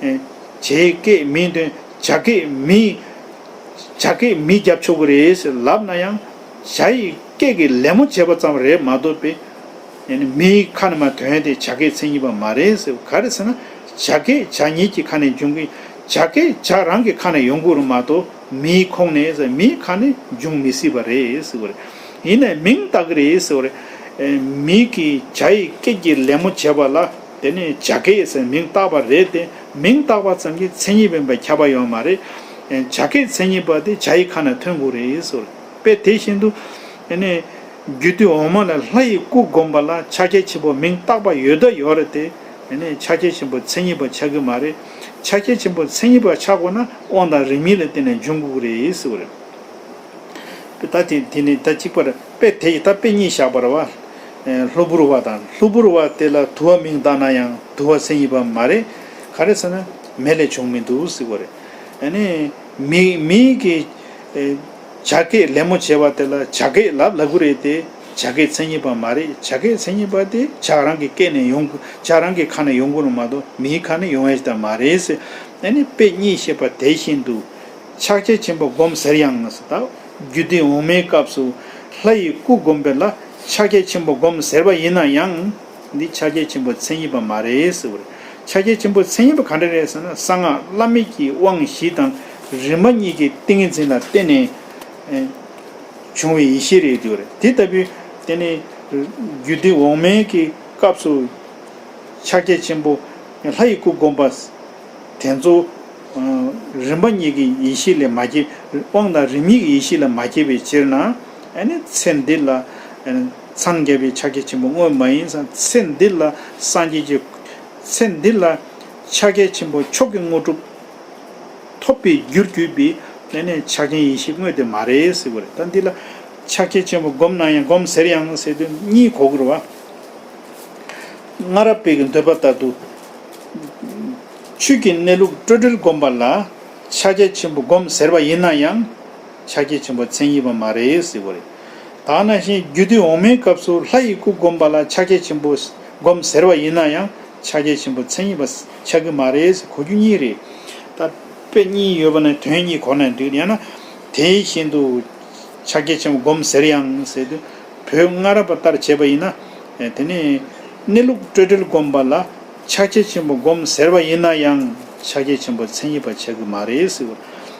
ཨེ། བྱ་ཡི་སྐད་མིའི་འདོན། བྱ་སྐད་མིའི། བྱ་སྐད་མིས་རྒྱབ་ཆོག་གི་རེད་ཟེར་ལབ་ན་ཡང་། བྱ་ཡི་སྐད་ཀྱི་ལད་མོ་བྱས་པ་ཙམ་རེད་མ་གཏོགས་པའི། ཡང་ན་མིའི་ཁ་ནས་མར་ཐོན་ཏེ་བྱ་སྐད་མཚན་ཉིད་པ་མ་རེད་ཟེར། ག་རེ་ཟེར་ན། བྱ་སྐད་བྱ་ཉིད་ཀྱི་ཁ་ནས་འབྱུང་གི། བྱ་སྐད་བྱ་རང་གི་ཁ་ནས་ཡོང་དགོས་རེད་མ་གཏོགས་མིའི་ཁོང་ནས་ཟེར། མིའི་ཁ་ནས་འབྱུང་མི་སྲིད་པ་རེད་ཟེར་བ་རེད། ཡིན་ནའི་མིང་བཏགས་ཀྱི་རེད་ཟེར་བ་རེད། ཨེ། མིའི་གི་བྱ་ཡི་སྐད་ཀྱི་ལད་མོ་བྱས་པ་ལ། དེ་ནས་བྱ་སྐད་ཟེར་མིང་བཏགས་པ་རེད་དེ། མིང་བཏགས་པ་ཙམ་གྱིས་མཚན་ཉིད་ཡིན་པའི་ཁྱབ་པ་ཡོད་མ་རེད། བྱ་སྐད་མཚན་ཉིད་པ་དེ་བྱ་ཡི་ཁ་ནས་ཐོན་དགོས་རེད་ཟེར། དཔེ་དེ་བཞིན་དུ། དེ་ནས་རྒྱུད་སྡེ་འོག་མ་ལ་ལྷ་ཡི་སྐུ་བསྒོམ་པ་ལ་ཕྱག་རྒྱ་ཆེན་པོ་མིང་བཏགས་པ་ཡོད་ད་ཡོད་རེད་དེ། དེ་ནས་ཕྱག་རྒྱ་ཆེན་པོ་མཚན་ཉིད་པ་ཆགས་ཀྱི་མ་རེད། ཕྱག་རྒྱ་ཆེན་པོ་མཚན་ཉིད་པ་ཆགས་དགོས་ན་དབང་དང་རིམ་གཉིས་ལ་བརྟེན་ནས་འབྱུང་དགོས་ཀྱི་རེད་ཟེར་བ་རེད། ད་དེ་དེ་ནི་ད་གཅིག་པར་དཔེ་དེ་ཡི་ད་དཔེ་གཉིས་བཞག་པ་རེད་བ། གློ་བུར་བ་དང་གློ་བུར་བ་དེ་ལ་དུ་བ་མིང་བཏགས་ན་ཡང་དུ་བ་མཚན་ཉིད་པ་མ་རེད། ག་རེ་ཟེར་ན་མེ་ལས་བྱུང་མི་འདུག་ཟེར་བ་རེད། ཨ་ནི་མི་མི་གི་བྱ་སྐད་ལད་མོ་བྱེད་པ་དེ་ལ་བྱ་སྐད་ལབ་ལབ་དགོས་རེད་དེ། བྱ་སྐད་མཚན་ཉིད་པ་མ་རེད། བྱ་སྐད་མཚན་ཉིད་པ་དེ་བྱ་རང་གི་སྐད་ནས་ཡོང་དགོས། བྱ་རང་གི་ཁ་ནས་ཡོང་དགོས་ནོ་མ་གཏོགས་མིའི་ཁ་ནས་ཡོང་ཡ་ཞིག་ད་མ་རེད་ཟེར། ཨ་ནི་དཔེ་གཉིས་བཤད་པ་དེ་བཞིན་དུ། ཕྱག་རྒྱ་ཆེན་པོ་བསྒོམ་ཟེར་ཡང་ཟེར་ད། རྒྱུད་སྡེ་འོག་མའི་སྐབས་སུ་ལྷ་ཡི་སྐུ་བསྒོམ་པའི་ལ་ཕྱག་རྒྱ་ཆེན་པོ་བསྒོམ་ཟེར་བ་ཡིན་ན་ཡང་། འདི་ཕྱག་རྒྱ་ཆེན་པོ་མཚན་ཉིད་པ་མ་རེད་ཟེར་བ་རེད། ཕྱག་རྒྱ་ཆེན་པོ་མཚན་ཉིད་པ་ག་འདྲ་རེད་ཟེར་ན། གསང་སྔགས་བླ་མེད་ཀྱི་དབང་བཞི་དང་རིམ་པ་གཉིས་ཀྱི་ཏིང་ངེ་འཛིན་ལ་བརྟེན་ནས་ཨེ་བྱུང་བའི་ཡེ་ཤེས་རེད་འདུག་རེད། དེ་ལྟ་བུའི་དེ་ནི་རྒྱུད་སྡེ་འོག་མའི་གི་སྐབས་སུ་ཕྱག་རྒྱ་ཆེན་པོ་ལྷ་ཡི་སྐུ་བསྒོམ་པ་དེ་ཚོ་རིམ་པ་གཉིས་ཀྱི་ཡེ་ཤེས་ལས་མ་སྐྱེས། དབང་དང་རིམ་གཉིས་ཀྱི་ཡེ་ཤེས་ལས་མ་སྐྱེས་པའི་ཕྱིར་ན། ཨ་ནི་ཚེ་འདི་ལ་འཚང་རྒྱ་བའི་ཕྱག་རྒྱ་ཆེན་པོ་དངོས་མ་ཡིན་ཙང་། ཚེ་འདི་ལ་སངས་རྒྱས་ཀྱི་ཚེ་འདི་ལ་ཕྱག་རྒྱ་ཆེན་པོ་མཆོག་གི་དངོས་གྲུབ་ཐོབ་པའི་རྒྱུར་གྱུར་པའི་ཨ་ནི་ཕྱག་ཆེན་ཡེ་ཤེས་དངོས་དེ་མ་རེད་ཟེར་བ་རེད། ད་འདི་ལ་ཕྱག་རྒྱ་ཆེན་པོ་བསྒོམ་ན་ཡང་བསྒོམ་ཟེར་ཡང་ཟེར་དུས་གཉིས་གོ་དགོས་རེད་བ། སྔ་རབས་པའི་གི་འདོད་པ་ལྟར་དུ། ཆོས་ཀྱི་གནས་ལུགས་སྤྲོས་བྲལ་བསྒོམ་པ་ལ་ཕྱག་རྒྱ་ཆེན་པོ་བསྒོམ་ཟེར་བ་ཡིན་ན་ཡང་། ཕྱག་རྒྱ་ཆེན་པོ་མཚན་ཉིད་པ་མ་རེད་ཟེར་བ་རེད། ད་ནང་བཞིན་རྒྱུད་སྡེ་འོག་མའི་སྐབས་སུ་ལྷ་ཡི་སྐུ་བསྒོམ་པ་ལ་ཕྱག་རྒྱ་ཆེན་པོ་བསྒོམ་ཟེར་བ་ཡིན་ན་ཡང་། ཕྱག་རྒྱ་ཆེན་པོ་མཚན་ཉིད་པ་ཆགས་ཀྱི་མ་རེད་ཟེར་གོ་རྒྱུ་གཉིས་རེད། ད་དཔེ་གཉིས་ཡོད་པ་ནས་དོན་གཉིས་གོ་ན་འདུག་ཡང་ན་དེ་བཞིན་དུ་ཕྱག་རྒྱ་ཆེན་པོ་བསྒོམ་ཟེར་ཡང་ཟེར་དུས། བོད་སྔ་རབས་པ་ལྟར་བྱས་པ་ཡིན་ན། དེ་ནས་གནས་ལུགས་སྤྲོས་བྲལ་བསྒོམ་པ་ལ་ཕྱག་རྒྱ་ཆེན་པོ་བསྒོམ་ཟེར་བ་ཡིན་ན་ཡང་། ཕྱག་རྒྱ་ཆེན་པོ་མཚན་ཉིད་པ་ཆགས་ཀྱི་མ་རེད་ཟེར་བ།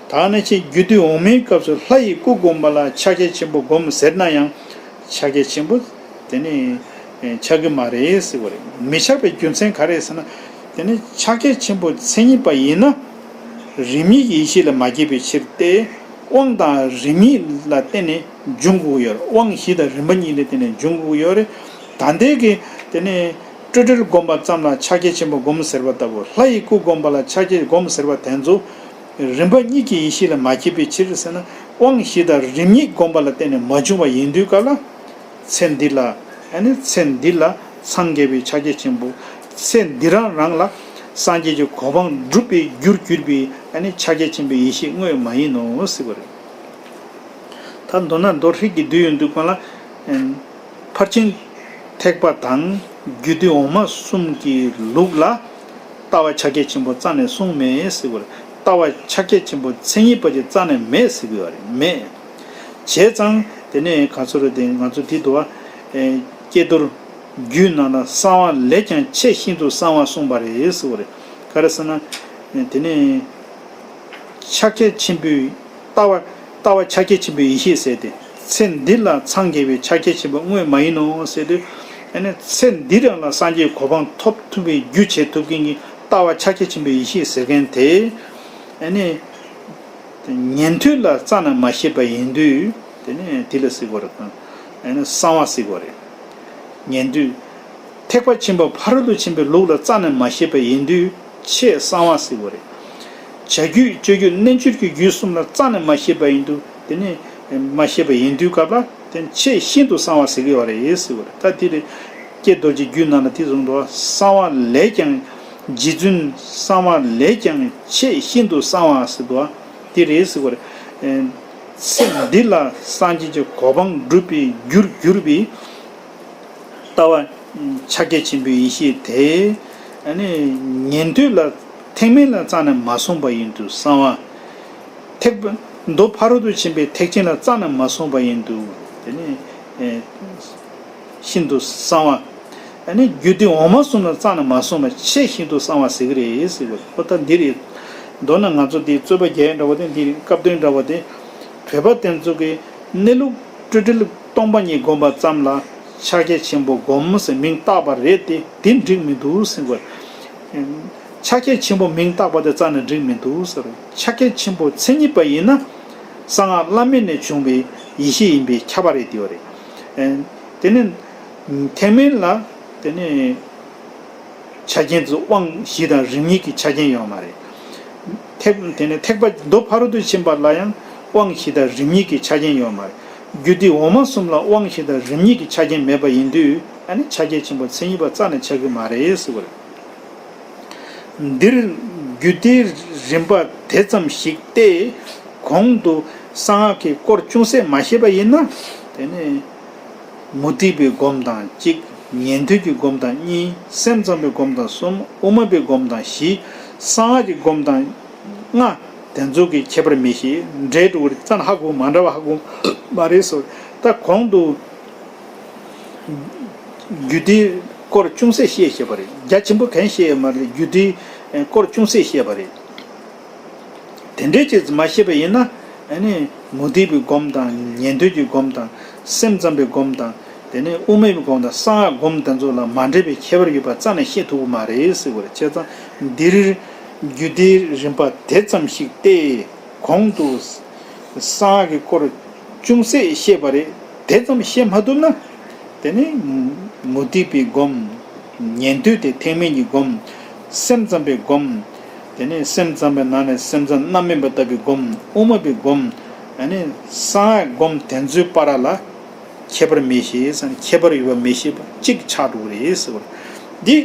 ད་ནང་བཞིན་རྒྱུད་སྡེ་འོག་མའི་སྐབས་སུ་ལྷ་ཡི་སྐུ་བསྒོམ་པ་ལ་ཕྱག་རྒྱ་ཆེན་པོ་བསྒོམ་ཟེར་ན་ཡང་། ཕྱག་རྒྱ་ཆེན་པོ་དེ་ནི་ཆགས་ཀྱི་མ་རེད་ཟེར་བ་རེད། མི་ཆགས་པའི་རྒྱུ་མཚན་ག་རེ་ཟེར་ན། དེ་ནི་ཕྱག་རྒྱ་ཆེན་པོ་མཚན་ཉིད་པ་ཡིན་ན། རིམ་གཉིས་ཀྱི་ཡེ་ཤེས་ལས་མ་སྐྱེས་པའི་ཕྱིར་ཏེ། དབང་དང་རིམ་གཉིས་ལ་བརྟེན་ནས་འབྱུང་དགོས་ཡོད་རེད། དབང་བཞི་དང་རིམ་པ་གཉིས་ལ་བརྟེན་ནས་འབྱུང་དགོས་ཡོད་རེད། ད་ལྟའི་གི་དེ་ནི་སྤྲོས་བྲལ་བསྒོམ་པ་ཙམ་ལ་ཕྱག་རྒྱ་ཆེན་པོ་བསྒོམ་ཟེར་བ་ལྟ་བུ། ལྷ་ཡི་སྐུ་བསྒོམ་པ་ལ་ཕྱག་རྒྱ་བསྒོམ་ཟེར་བ་དེ་ཚོ་རིམ་པ་གཉིས་ཀྱི་ཡེ་ཤེས་ལ་མ་སྐྱེས་པའི་ཕྱིར་ཟེར་ན། དབང་བཞི་དང་རིམ་གཉིས་བསྒོམ་པ་ལ་བརྟེན་ནས་མ་བྱུང་བ་ཡིན་དུས་སྐབས་ལ། ཚེ་འདི་ལ། ཨ་ནི་ཚེ་འདི་ལ་སངས་རྒྱས་པའི་ཕྱག་རྒྱ་ཆེན་པོ། ཚེ་འདི་རང་རང་ལ་སངས་རྒྱས་ཀྱི་གོ་འཕང་སྒྲུབ་པའི་རྒྱུར་གྱུར་པའི་ཨ་ནི་ཕྱག་རྒྱ་ཆེན་པོའི་ཡེ་ཤེས་དངོས་མ་ཡིན་ནོ་ཟེར་བ་རེད། ད་མདོར་ན་མདོ་ཧྲིལ་གྱིས་བསྡུས་ཡོང་དུས་གང་ལ། ཕར་ཕྱིན་ཐེག་པ་དང་རྒྱུད་སྡེ་འོག་མ་གསུམ་གྱི་ལུགས་ལ། ལྟ་བ་ཕྱག་རྒྱ་ཆེན་པོ་རྩ་ནས་གསུངས་མེད་ཟེར་བ་རེད། ལྟ་བ་ཕྱག་རྒྱ་ཆེན་པོ་མཚན་ཉིད་པ་ཅིག་རྩ་ནས་མེད་ཟེར་གྱི་ཡོད་རེད། མེད། བྱས་ཙང་དེ་ནས་ག་ཚོད་རེད་དེ་ང་ཚོ་དེ་འདུག་བ། ཨེ་ཀྱེ་རྡོར་རྒྱུད་ནང་ལ་གསང་བ་ལས་ཀྱང་ཆེས་ཤིན་ཏུ་གསང་བ་གསུངས་པ་རེད་ཟེར་བ་རེད། ག་རེ་ཟེར་ན། དེ་ནས་ཕྱག་རྒྱ་ཆེན་པོའི་ལྟ་བ་ལྟ་བ་ཕྱག་རྒྱ་ཆེན་པོའི་ཡེ་ཤེས་ཟེར་ཏེ། ཚེ་འདི་ལ་འཚང་རྒྱ་བའི་ཕྱག་རྒྱ་ཆེན་པོ་དངོས་མ་ཡིན་ནོ་ཟེར་དུས། ཨ་ནི་ཚེ་འདི་རང་ལ་སངས་རྒྱས་གོ་འཕང་ཐོབ་ཐུབ་པའི་རྒྱུ་བྱེད་ཐུབ་མཁན་གྱི་ལྟ་བ་ཕྱག་རྒྱ་ཆེན་པོའི་ཡེ་ཤེས་ཟེར་མཁན་དེ། ཨ་ནི། ཉན་ཐོས་ལ་རྩ་ནས་མ་བཤད་པ་ཡིན་དུས། དེ་ནས་དེ་ལ་ཟེར་དགོས་རེད་དང་། ཨ་ནི་གསང་བ་ཟེར་དགོས་རེད། ཉན་ཐོས། ཐེག་པ་ཆེན་པོ་ཕ་རོལ་ཏུ་ཕྱིན་པའི་ལུགས་ལ་རྩ་ནས་མ་བཤད་པ་ཡིན་དུས་ཆེས་གསང་བ་ཟེར་དགོས་རེད། བྱ་རྒྱུད་སྤྱོད་རྒྱུད་རྣལ་འབྱོར་གྱི་རྒྱུད་གསུམ་ལ་རྩ་ནས་མ་བཤད་པ་ཡིན་དུས། དེ་ནས་མ་བཤད་པ་ཡིན་དུས་སྐབས་ལ་དེ་ཆེས་ཤིན་ཏུ་གསང་བ་ཟེར་གྱི་ཡོད་རེད་ཟེར་དགོས་རེད། ད་དེ་རེད། ཀྱེ་རྡོ་རྗེ་རྒྱུད་ནང་ལ་དེ་གསུངས་འདུག། གསང་བ་ལས་ཀྱང་། རྗེ་བཙུན་གསང་བ་ལས་ཀྱང་ཆེས་ཤིན་ཏུ་གསང་བ་ཟེར་འདུག། དེ་རེད་ཟེར་བ་རེད། ཚེ་འདི་ལ་སངས་རྒྱས་ཀྱི་གོ་འཕང་སྒྲུབ་པའི་རྒྱུར་གྱུར་པའི་ལྟ་བ་ཕྱག་རྒྱ་ཆེན་པོའི་ཡེ་ཤེས་དེ། ཨ་ནི་ཉན་ཐོས་ལ་ཐེག་དམན་ལ་རྩ་ནས་མ་གསུངས་པ་ཡིན་དུས་གསང་བ། ཐེག་པ་མདོ་ཕ་རོལ་ཏུ་ཕྱིན་པའི་ཐེག་ཆེན་ལ་རྩ་ནས་མ་གསུངས་པ་ཡིན་དུས། དེ་ནི། ཤིན་ཏུ་གསང་བ། ཨ་ནི་རྒྱུད་སྡེ་འོག་མ་གསུམ་ལ་རྩ་ནས་མ་གསུངས་པ་ཆེས་ཤིན་ཏུ་གསང་བ་ཟེར་གྱི་རེད་ཟེར་བ། ཨོ་ད་འདི་རེད། མདོར་ན་ང་ཚོ་འདི་རྩོད་པ་རྒྱག་ཡ་འདྲ་བོ་དེ། འདི་རེད། སྐབས་དོན་འདྲ་བོ་དེ། བོད་པ་དེ་ཚོ་གི་གནས་ལུགས་སྤྲོས་བྲལ་སྟོང་པ་ཉིད་བསྒོམ་པ་ཙམ་ལ་ཕྱག་རྒྱ་ཆེན་པོ་བསྒོམ་ཟེར་མིང་བཏགས་པ་རེད་དེ། འདི་འགྲིག་མི་འདུག་ཟེར་བ། ཕྱག་རྒྱ་ཆེན་པོ་མིང་བཏགས་པ་དེ་རྩ་ནས་འགྲིག་མི་འདུག་ཟེར། ཕྱག་རྒྱ་ཆེན་པོ་མཚན་ཉིད་པ་ཡིན་ན། གསང་སྔགས་བླ་མེད་ནས་བྱུང་བའི་ཡེ་ཤེས་ཡིན་པས་ཁྱབ་པ་རེད་དེ་བ་རེད། དེ་ནི་ཐེག་དམན་ལ་དེ་ནི་ ཆ་རྐྱེན་དུ་དབང་བཞི་དང་རིམ་གཉིས་ཀྱི་ཆ་རྐྱེན་ཡོད་མ་རེད། ཐེག་དེ་ནས་ཐེག་པ་མདོ་ཕ་རོལ་ཏུ་ཕྱིན་པ་ལ་ཡང་དབང་བཞི་དང་རིམ་གཉིས་ཀྱི་ཆ་རྐྱེན་ཡོད་མ་རེད། རྒྱུད་སྡེ་འོག་མ་གསུམ་ལ་དབང་བཞི་དང་རིམ་གཉིས་ཀྱི་ཆ་རྐྱེན་མེད་པ་ཡིན་དུས། ཨ་ནི་ཕྱག་རྒྱ་ཆེན་པོ་མཚན་ཉིད་པ་རྩ་ནས་ཆགས་ཀྱི་མ་རེད་ཟེར་བ་རེད། འདིར་རྒྱུད་སྡེའི་རིམ་པ་དེ་ཙམ་ཞིག་སྟེ། གོང་དུ་གསང་སྔགས་ཀྱི་སྐོར་ཅུང་ཟད་མ་ཤེས་པ་ཡིན་ན། དེ་ནི་མུ་སྟེགས་པའི་སྒོམ་དང་གཅིག་ཉན་ཐོས་ཀྱི་སྒོམ་དང་གཉིས། སེམས་ཙམ་པའི་སྒོམ་དང་གསུམ། དབུ་མ་པའི་སྒོམ་དང་བཞི། གསང་སྔགས་ཀྱི་སྒོམ་དང་ལྔ། དེ་ཚོ་གི་ཁྱད་པར་མི་ཤེས། འདྲེས་འགྲོ་གི་རེད། རྩ་ནས་ཧ་གོ་མ་འདྲ་བ་ཧ་གོ་མ་རེད་ཟེར། ད་གོང་དུ་རྒྱུད་སྡེའི་སྐོར་ཅུང་ཟད་བཤད་བཤད་པ་རེད། རྒྱ་ཆེན་པོ་གང་བཤད་ཡོད་མ་རེད། རྒྱུད་སྡེའི་སྐོར་ཅུང་ཟད་བཤད་པ་རེད། དེ་འདྲའི་ཅིག་མ་ཤེས་པ་ཡིན་ན། ཨ་ནི་མུ་སྟེགས་པའི་སྒོམ་དང་ཉན་ཐོས་ཀྱི་སྒོམ་དང་། སེམས་ཙམ་པའི་སྒོམ་དང་། དེ་ནས་དབུ་མའི་སྒོམ་དང་གསང་སྔགས་སྒོམ་དེ་ཚོ་ལ་མ་འདྲེས་པའི་ཁྱད་པར་ཡོད་པ་རྩ་ནས་ཤེས་ཐུབ་ཀྱི་མ་རེད་ཟེར་བ་རེད། བྱས་ཙང་འདིར་རྒྱུད་སྡེའི་རིམ་པ་དེ་ཙམ་ཞིག་སྟེ། གོང་དུ་གསང་སྔགས་ཀྱི་སྐོར་ཅུང་ཟད་བཤད་པ་རེད། དེ་ཙམ་བཤད་མ་ཐུབ་ན། དེ་ནི་མུ་སྟེགས་པའི་སྒོམ། ཉན་ཐོས་དེ་ཐེག་དམན་གྱི་སྒོམ། སེམས་ཙམ་པའི་སྒོམ། དེ་ནས་སེམས་ཙམ་པའི་ནང་ནས་སེམས་ཙམ་རྣམ་དམན་པ་ལྟ་བུའི་སྒོམ། དབུ་མ་པའི་སྒོམ། ཨ་ནི་གསང་སྔགས་སྒོམ་དེ་ཚོའི་བར་ལ་ཁྱད་པར་མི་ཤེས་ཟེར་ན། ཁྱད་པར་ཡོད་པ་མི་ཤེས་པ་གཅིག་ཆགས་འགྲོ་གི་རེད་ཟེར་བ་རེད། འདི་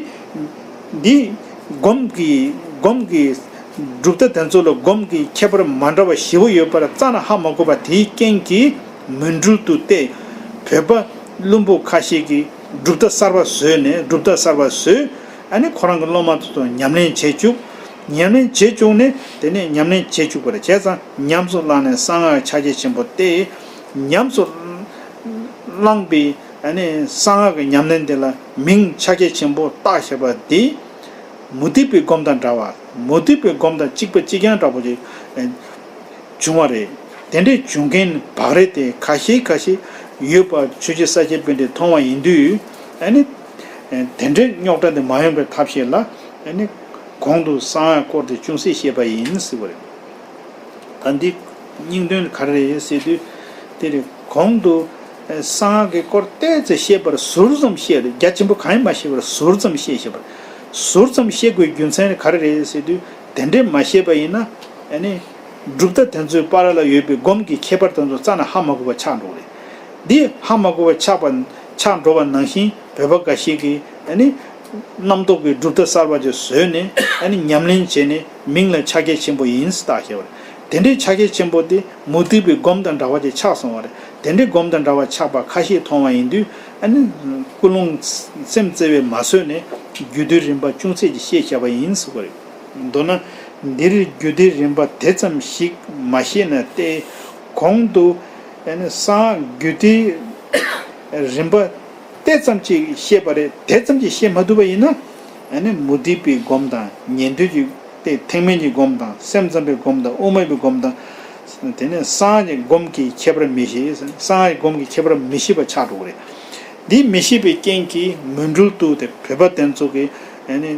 འདི་སྒོམ་གྱི་སྒོམ་གྱི་གྲུབ་མཐའ་དེ་ཚོ་ལ་སྒོམ་གྱི་ཁྱད་པར་མ་འདྲ་བ་ཞེ་པོ་ཡོད་པར་རྩ་ནས་ཧ་མ་གོ་བ་དེའི་རྐྱེན་གྱིས་མུན་སྤྲུལ་དུ་བལྟས། བོད་པ་བླུན་པོ་ཁ་ཤས་ཀྱིས་གྲུབ་མཐའ་གསར་པ་བཟོས་ནས། གྲུབ་མཐའ་གསར་པ་བཟོས། ཨ་ནི་ཁོ་རང་གི་སློབ་མ་ཚོ་དང་ཉམས་ལེན་བྱེད་བཅུག་ཉམས་ལེན་བྱེད་བཅུག་ནས། དེ་ནས་ཉམས་ལེན་བྱེད་བཅུག་པ་རེད། བྱས་ཙང་ཉམས་སུ་བླངས་ནས་གསང་སྔགས་ཕྱག་རྒྱ་ཆེན་པོ་སྟེ། ཉམས་སུ་བླངས་པའི་ཨ་ནི་གསང་སྔགས་ཀྱི་ཉམས་ལེན་དེ་ལ་མིང་ཕྱག་རྒྱ་ཆེན་པོ་བཏགས་བཞག་པ་འདི་མུ་སྟེགས་པའི་སྒོམ་དང་འདྲ་བ། མུ་སྟེགས་པའི་སྒོམ་དང་གཅིག་པ་གཅིག་རྐྱང་འདྲ་པོ་ཞིག་བྱུང་བ་རེད། དེ་འདྲའི་བྱུང་མཁན་བག་རེ་དེ་ཁ་ཤས་ཁ་ཤས་ཡོད་པ་ཆོས་རྗེ་ས་སྐྱ་པཎྜི་ཏས་མཐོང་བ་ཡིན་དུས། ཨ་ནི་དེ་འདྲའི་རྙོག་དྲ་དེ་མ་ཡོང་བའི་ཐབས་ཤེས་ལ། ཨ་ནི་གོང་དུ་གསང་སྔགས་སྐོར་དེ་ཅུང་ཟད་བཤད་པ་ཡིན་ཟེར་བ་རེད། ད་འདི་སྙིང་དོན་ག་རེ་རེད་ཟེར་དུས། དེ་རེད། གོང་དུ་གསང་སྔགས་ཀྱི་སྐོར་ཏོག་ཙམ་བཤད་པར་ཟུར་ཙམ་བཤད་རེད། རྒྱ་ཆེན་པོ་གང་ཡང་མ་བཤད་པར་ཟུར་ཙམ་བཤད་བཤད་པར། ཟུར་ཙམ་བཤད་དགོས་རྒྱུ་མཚན་ག་རེ་རེད་ཟེར་དུས། དེ་འདྲས་མ་བཤད་པ་ཡིན་ན། ཨ་ནི་གྲུབ་མཐའ་དེ་ཚོའི་བར་ལ་ཡོད་པའི་སྒོམ་གྱི་ཁྱད་པར་དེ་ཚོ་རྩ་ནས་ཧ་མ་གོ་བ་ཆགས་འགྲོ་གི་རེད། འདི་ཧ་མ་གོ་བ་ཆགས་པ་ཆགས་འགྲོ་བ་ནང་བཞིན། བོད་པ་འགའ་ཞིག་གིས་ཨ་ནི་རྣམ་རྟོག་གི་གྲུབ་མཐའ་གསར་པ་ཅིག་བཟོས་ནས། ཨ་ནི་ཉམས་ལེན་བྱས་ནས་མིང་ལ་ཕྱག་རྒྱ་ཆེན་པོ་ཡིན་ཟེར་བཏགས་བཞག་པ་རེད། དེ་འདྲའི་ཕྱག་རྒྱ་ཆེན་པོ་དེ་མུ་སྟེགས་པའི་སྒོམ་དང་འདྲ་བ་ཅིག་ཆགས་སོང་བ་རེད། དེ་འདྲའི་སྒོམ་དང་འདྲ་བ་ཆགས་པ་ཁ་ཤས་མཐོང་བ་ཡིན་དུས། ཨ་ནི་ཀུན་སློང་སེམས་བརྩེ་བས་མ་བཟོད་ནས་རྒྱུད་སྡེའི་རིམ་པ་ཅུང་ཟད་ཅིག་བཤད་བཞག་པ་ཡིན་ཟེར་བ་རེད། མདོར་ན། འདིར་རྒྱུད་སྡེའི་རིམ་པ་དེ་ཙམ་ཞིག་མ་ཤེས་ན་སྟེ། གོང་དུ་ཨ་ནི་གསང་སྔགས་རྒྱུད་སྡེའི་རིམ་པ་དེ་ཙམ་ཅིག་བཤད་པ་རེད། དེ་ཙམ་ཅིག་བཤད་མ་ཐུབ་པ་ཡིན་ན། ཨ་ནི་མུ་སྟེགས་པའི་སྒོམ་དང་། ཉན་ཐོས་ཀྱི་དེ་ཐེག་དམན་གྱི་སྒོམ་དང་། སེམས་ཙམ་པའི་སྒོམ་དང་། དབུ་མ་པའི་སྒོམ་དང་། དེ་ནས་གསང་སྔགས་ཀྱི་སྒོམ་གྱི་ཁྱད་པར་མི་ཤེས། གསང་སྔགས་ཀྱི་སྒོམ་གྱི་ཁྱད་པར་མི་ཤེས་པ་ཆགས་འགྲོ་གི་རེད། འདི་མི་ཤེས་པའི་རྐྱེན་གྱིས་མུན་སྤྲུལ་དུ་དེ་བོད་པ་དེ་ཚོ་གིས། ཨ་ནི་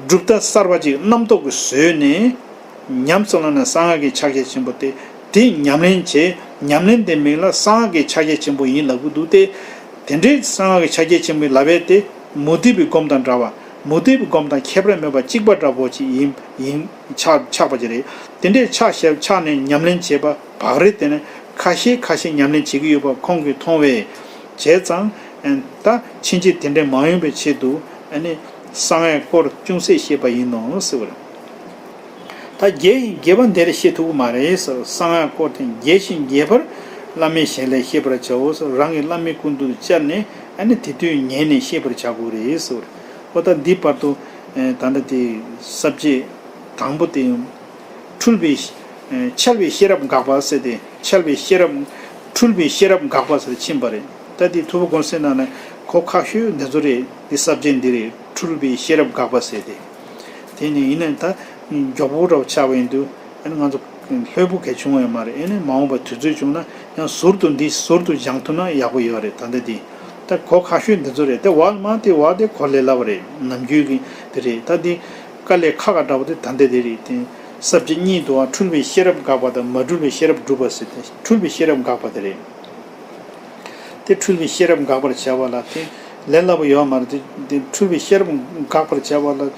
གྲུབ་མཐའ་གསར་པ་ཅིག་རྣམ་རྟོག་གིས་བཟོས་ནས། ཉམས་སུ་བླངས་ནས་གསང་སྔགས་ཀྱི་ཕྱག་རྒྱ་ཆེན་པོ་དེ། དེ་ཉམས་ལེན་བྱས། ཉམས་ལེན་དེ་མིང་ལ་གསང་སྔགས་ཀྱི་ཕྱག་རྒྱ་ཆེན་པོ་ཡིན་ལབ་ཀྱི་འདུག་སྟེ། དེ་འདྲའི་གསང་སྔགས་ཀྱི་ཕྱག་རྒྱ་ཆེན་པོ་ལབ་པ་དེ་མུ་སྟེགས་པའི་སྒོམ་དང་འདྲ་བ། མུ་སྟེགས་པའི་སྒོམ་དང་ཁྱད་པར་མེད་པ་གཅིག་པ་འདྲ་པོ་ཅིག་ཡིན་ཡིན་ཆགས་ཆགས་པ་ཅིག་རེད། དེ་འདྲའི་ཆགས་ཞེས་ཆགས་ནས་ཉམས་ལེན་བྱས་པ་བག་རེ་དེ་ནི་ཁ་ཤས་ཁ་ཤས་ཉམས་ལེན་བྱེད་ཀྱི་ཡོད་པ་ཁོང་གིས་མཐོང་བས། བྱས་ཙང་། ཨ་ནི་ད་ཕྱིན་ཆད་དེ་འདྲ་མ་ཡོང་བའི་ཆེད་དུ། ཨ་ནི་གསང་སྔགས་སྐོར་ཅུང་ཟད་བཤད་པ་ཡིན་ནོ་ཟེར་བ་རེད། ད་རྒྱས་ཡིན་རྒྱས་པ་འདིར་བཤད་ཐུབ་ཀྱི་མ་རེད་ཟེར། གསང་སྔགས་སྐོར་དེ་རྒྱས་ཤིང་རྒྱས་པར་བླ་མའི་ཞལ་ལས་ཤེས་པར་བྱའོ་ཟེར། རང་གི་བླ་མའི་སྐུ་མདུན་དུ་བཅར་ནས། ཨ་ནི་དེ་དུས་ཉན་ནས་ཤེས་པར་བྱ་དགོས་རེད་ཟེར། འོ་ད་འདི་བར་དུ། ཨ་ད་ལྟ་དེ་ས་བཅད་དང་པོ་དེ། འཁྲུལ་པའི། ཨ་འཆལ་བའི་ཤེས་རབ་འགགས་པ་ཟེར་ཏེ། འཆལ་བའི་ཤེས་རབ། འཁྲུལ་པའི་ཤེས་རབ་འགགས་པ་ཟེར་ཕྱིན་པ་རེད། ད་འདི་ཐུབ་པ་གོང་གསལ་ནང་ནས་གོ་ཁག་ཤོས་འདི་ཚོ་རེད། འདི་ས་བཅད་འདི་རེད། འཁྲུལ་པའི་ཤེས་རབ་འགགས་པ་ཟེར་ཏེ། དེ་ནི་ཡིན་ནའི་ད་མགྱོགས་པོ་འདྲ་བོ་ཆགས་པ་ཡིན་དུས། ཨ་ནི་ང་ཚོ་ལྷོད་པོ་གས་བྱུང་བ་ཡོད་མ་རེད། ཨ་ནི་མ་འོངས་པ་དུས་ཚོད་བྱུང་ན་ཡང་ཟུར་དུ་འདི་ཟུར་དུ་སྦྱང་ཐུབ་ན་ཡག་པོ་ཡོད་རེད། ད་ལྟ་འདི་ད་གོ་ཁག་ཤོས་འདི་ཚོ་རེད། དེ་བར་མ་དེ་བར་དེ་གོ་ལས་སླ་བ་རེད། ནམ་རྒྱུན་གྱི་དེ་རེད། ད་འདི་དཀའ་ལས་ཁག་ཁག་འདྲ་བོ་དེ་ད་ལྟ་དེ་རེད། དེ་ས་བཅད་གཉིས་འདུག་ཨ། འཁྲུལ་པའི་ཤེས་རབ་འགགས་པ་དང་། མ་འཁྲུལ་བའི་ཤེས་རབ་སྒྲུབ་པ་ཟེར་ཏེ། འཁྲུལ་པའི་ཤེས་རབ་འགགས་པ་དེ་རེད། དེ་འཁྲུལ་པའི་ཤེས་རབ་འགག་པར་བྱ་བ་ལ། དེ་ ལས་སླ་པོ་ཡོད་མ་རེད། དེ་དེ་འཁྲུལ་པའི་ཤེས་རབ་འགག་པར་བྱ་བ་ལ་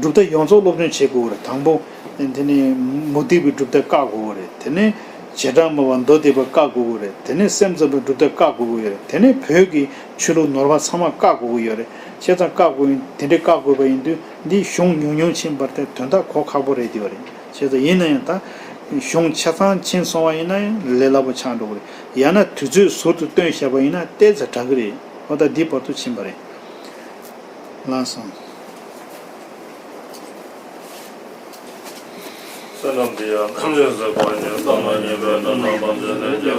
གྲུབ་མཐའ་ཡོངས་རྫོགས་སློབ་སྦྱོང་བྱེད་དགོས་རེད། དང་པོ་དེ་ནས་མུ་སྟེགས་པའི་གྲུབ་མཐའ་བཀག་དགོས་རེད། དེ་ནས་བྱེ་བྲག་སྨྲ་བ་མདོ་སྡེ་པ་བཀག་དགོས་ཀྱི་རེད། དེ་ནས་སེམས་ཙམ་པའི་གྲུབ་མཐའ་བཀག་དགོས་ཀྱི་ཡོད་རེད། དེ་ནས་བོད་ཀྱི་ཆོས་ལུགས་ནོར་བ་ཚང་མ་བཀག་དགོས་ཀྱི་ཡོད་རེད། བྱས་ཙང་བཀག་དགོས་ཡིན། དེ་འདྲའི་བཀག་དགོས་པ་ཡིན་དུས་འདི་གཞུང་ཉུང་ཉུང་ཕྱིན་པར་ཐལ། དོན་དག་གོ་ཁག་པོ་རེད་དེ་བ་རེད། བྱས་ཙང་ཡིན་ན་ཡང་ད་གཞུང་ཆ་ཚང་ཕྱིན་སོང་བ་ཡིན་ན་ཡང་ལས་སླ་པོ་ཆགས་འགྲོ་གི་རེད། ཡང་ན་དུས་ཚོད་ཟུར་དུ་བཏོན་བཞག་པ་ཡིན་ན་ཏོག་ཙམ་དྲག་གི་རེད། འོ་ད་འདི་བར་དུ་ཕྱིན་པ་རེད། ལགས་སོ། བསོད་ནམས་འདི་ཡང་ཐམས་ཅད་གཟིགས་པ་ཉིད། ཐོབ་ནས་ཉེས་པའི་དགྲ་རྣམས་ཕམ་བྱས་ནས། སྐྱེ་བ་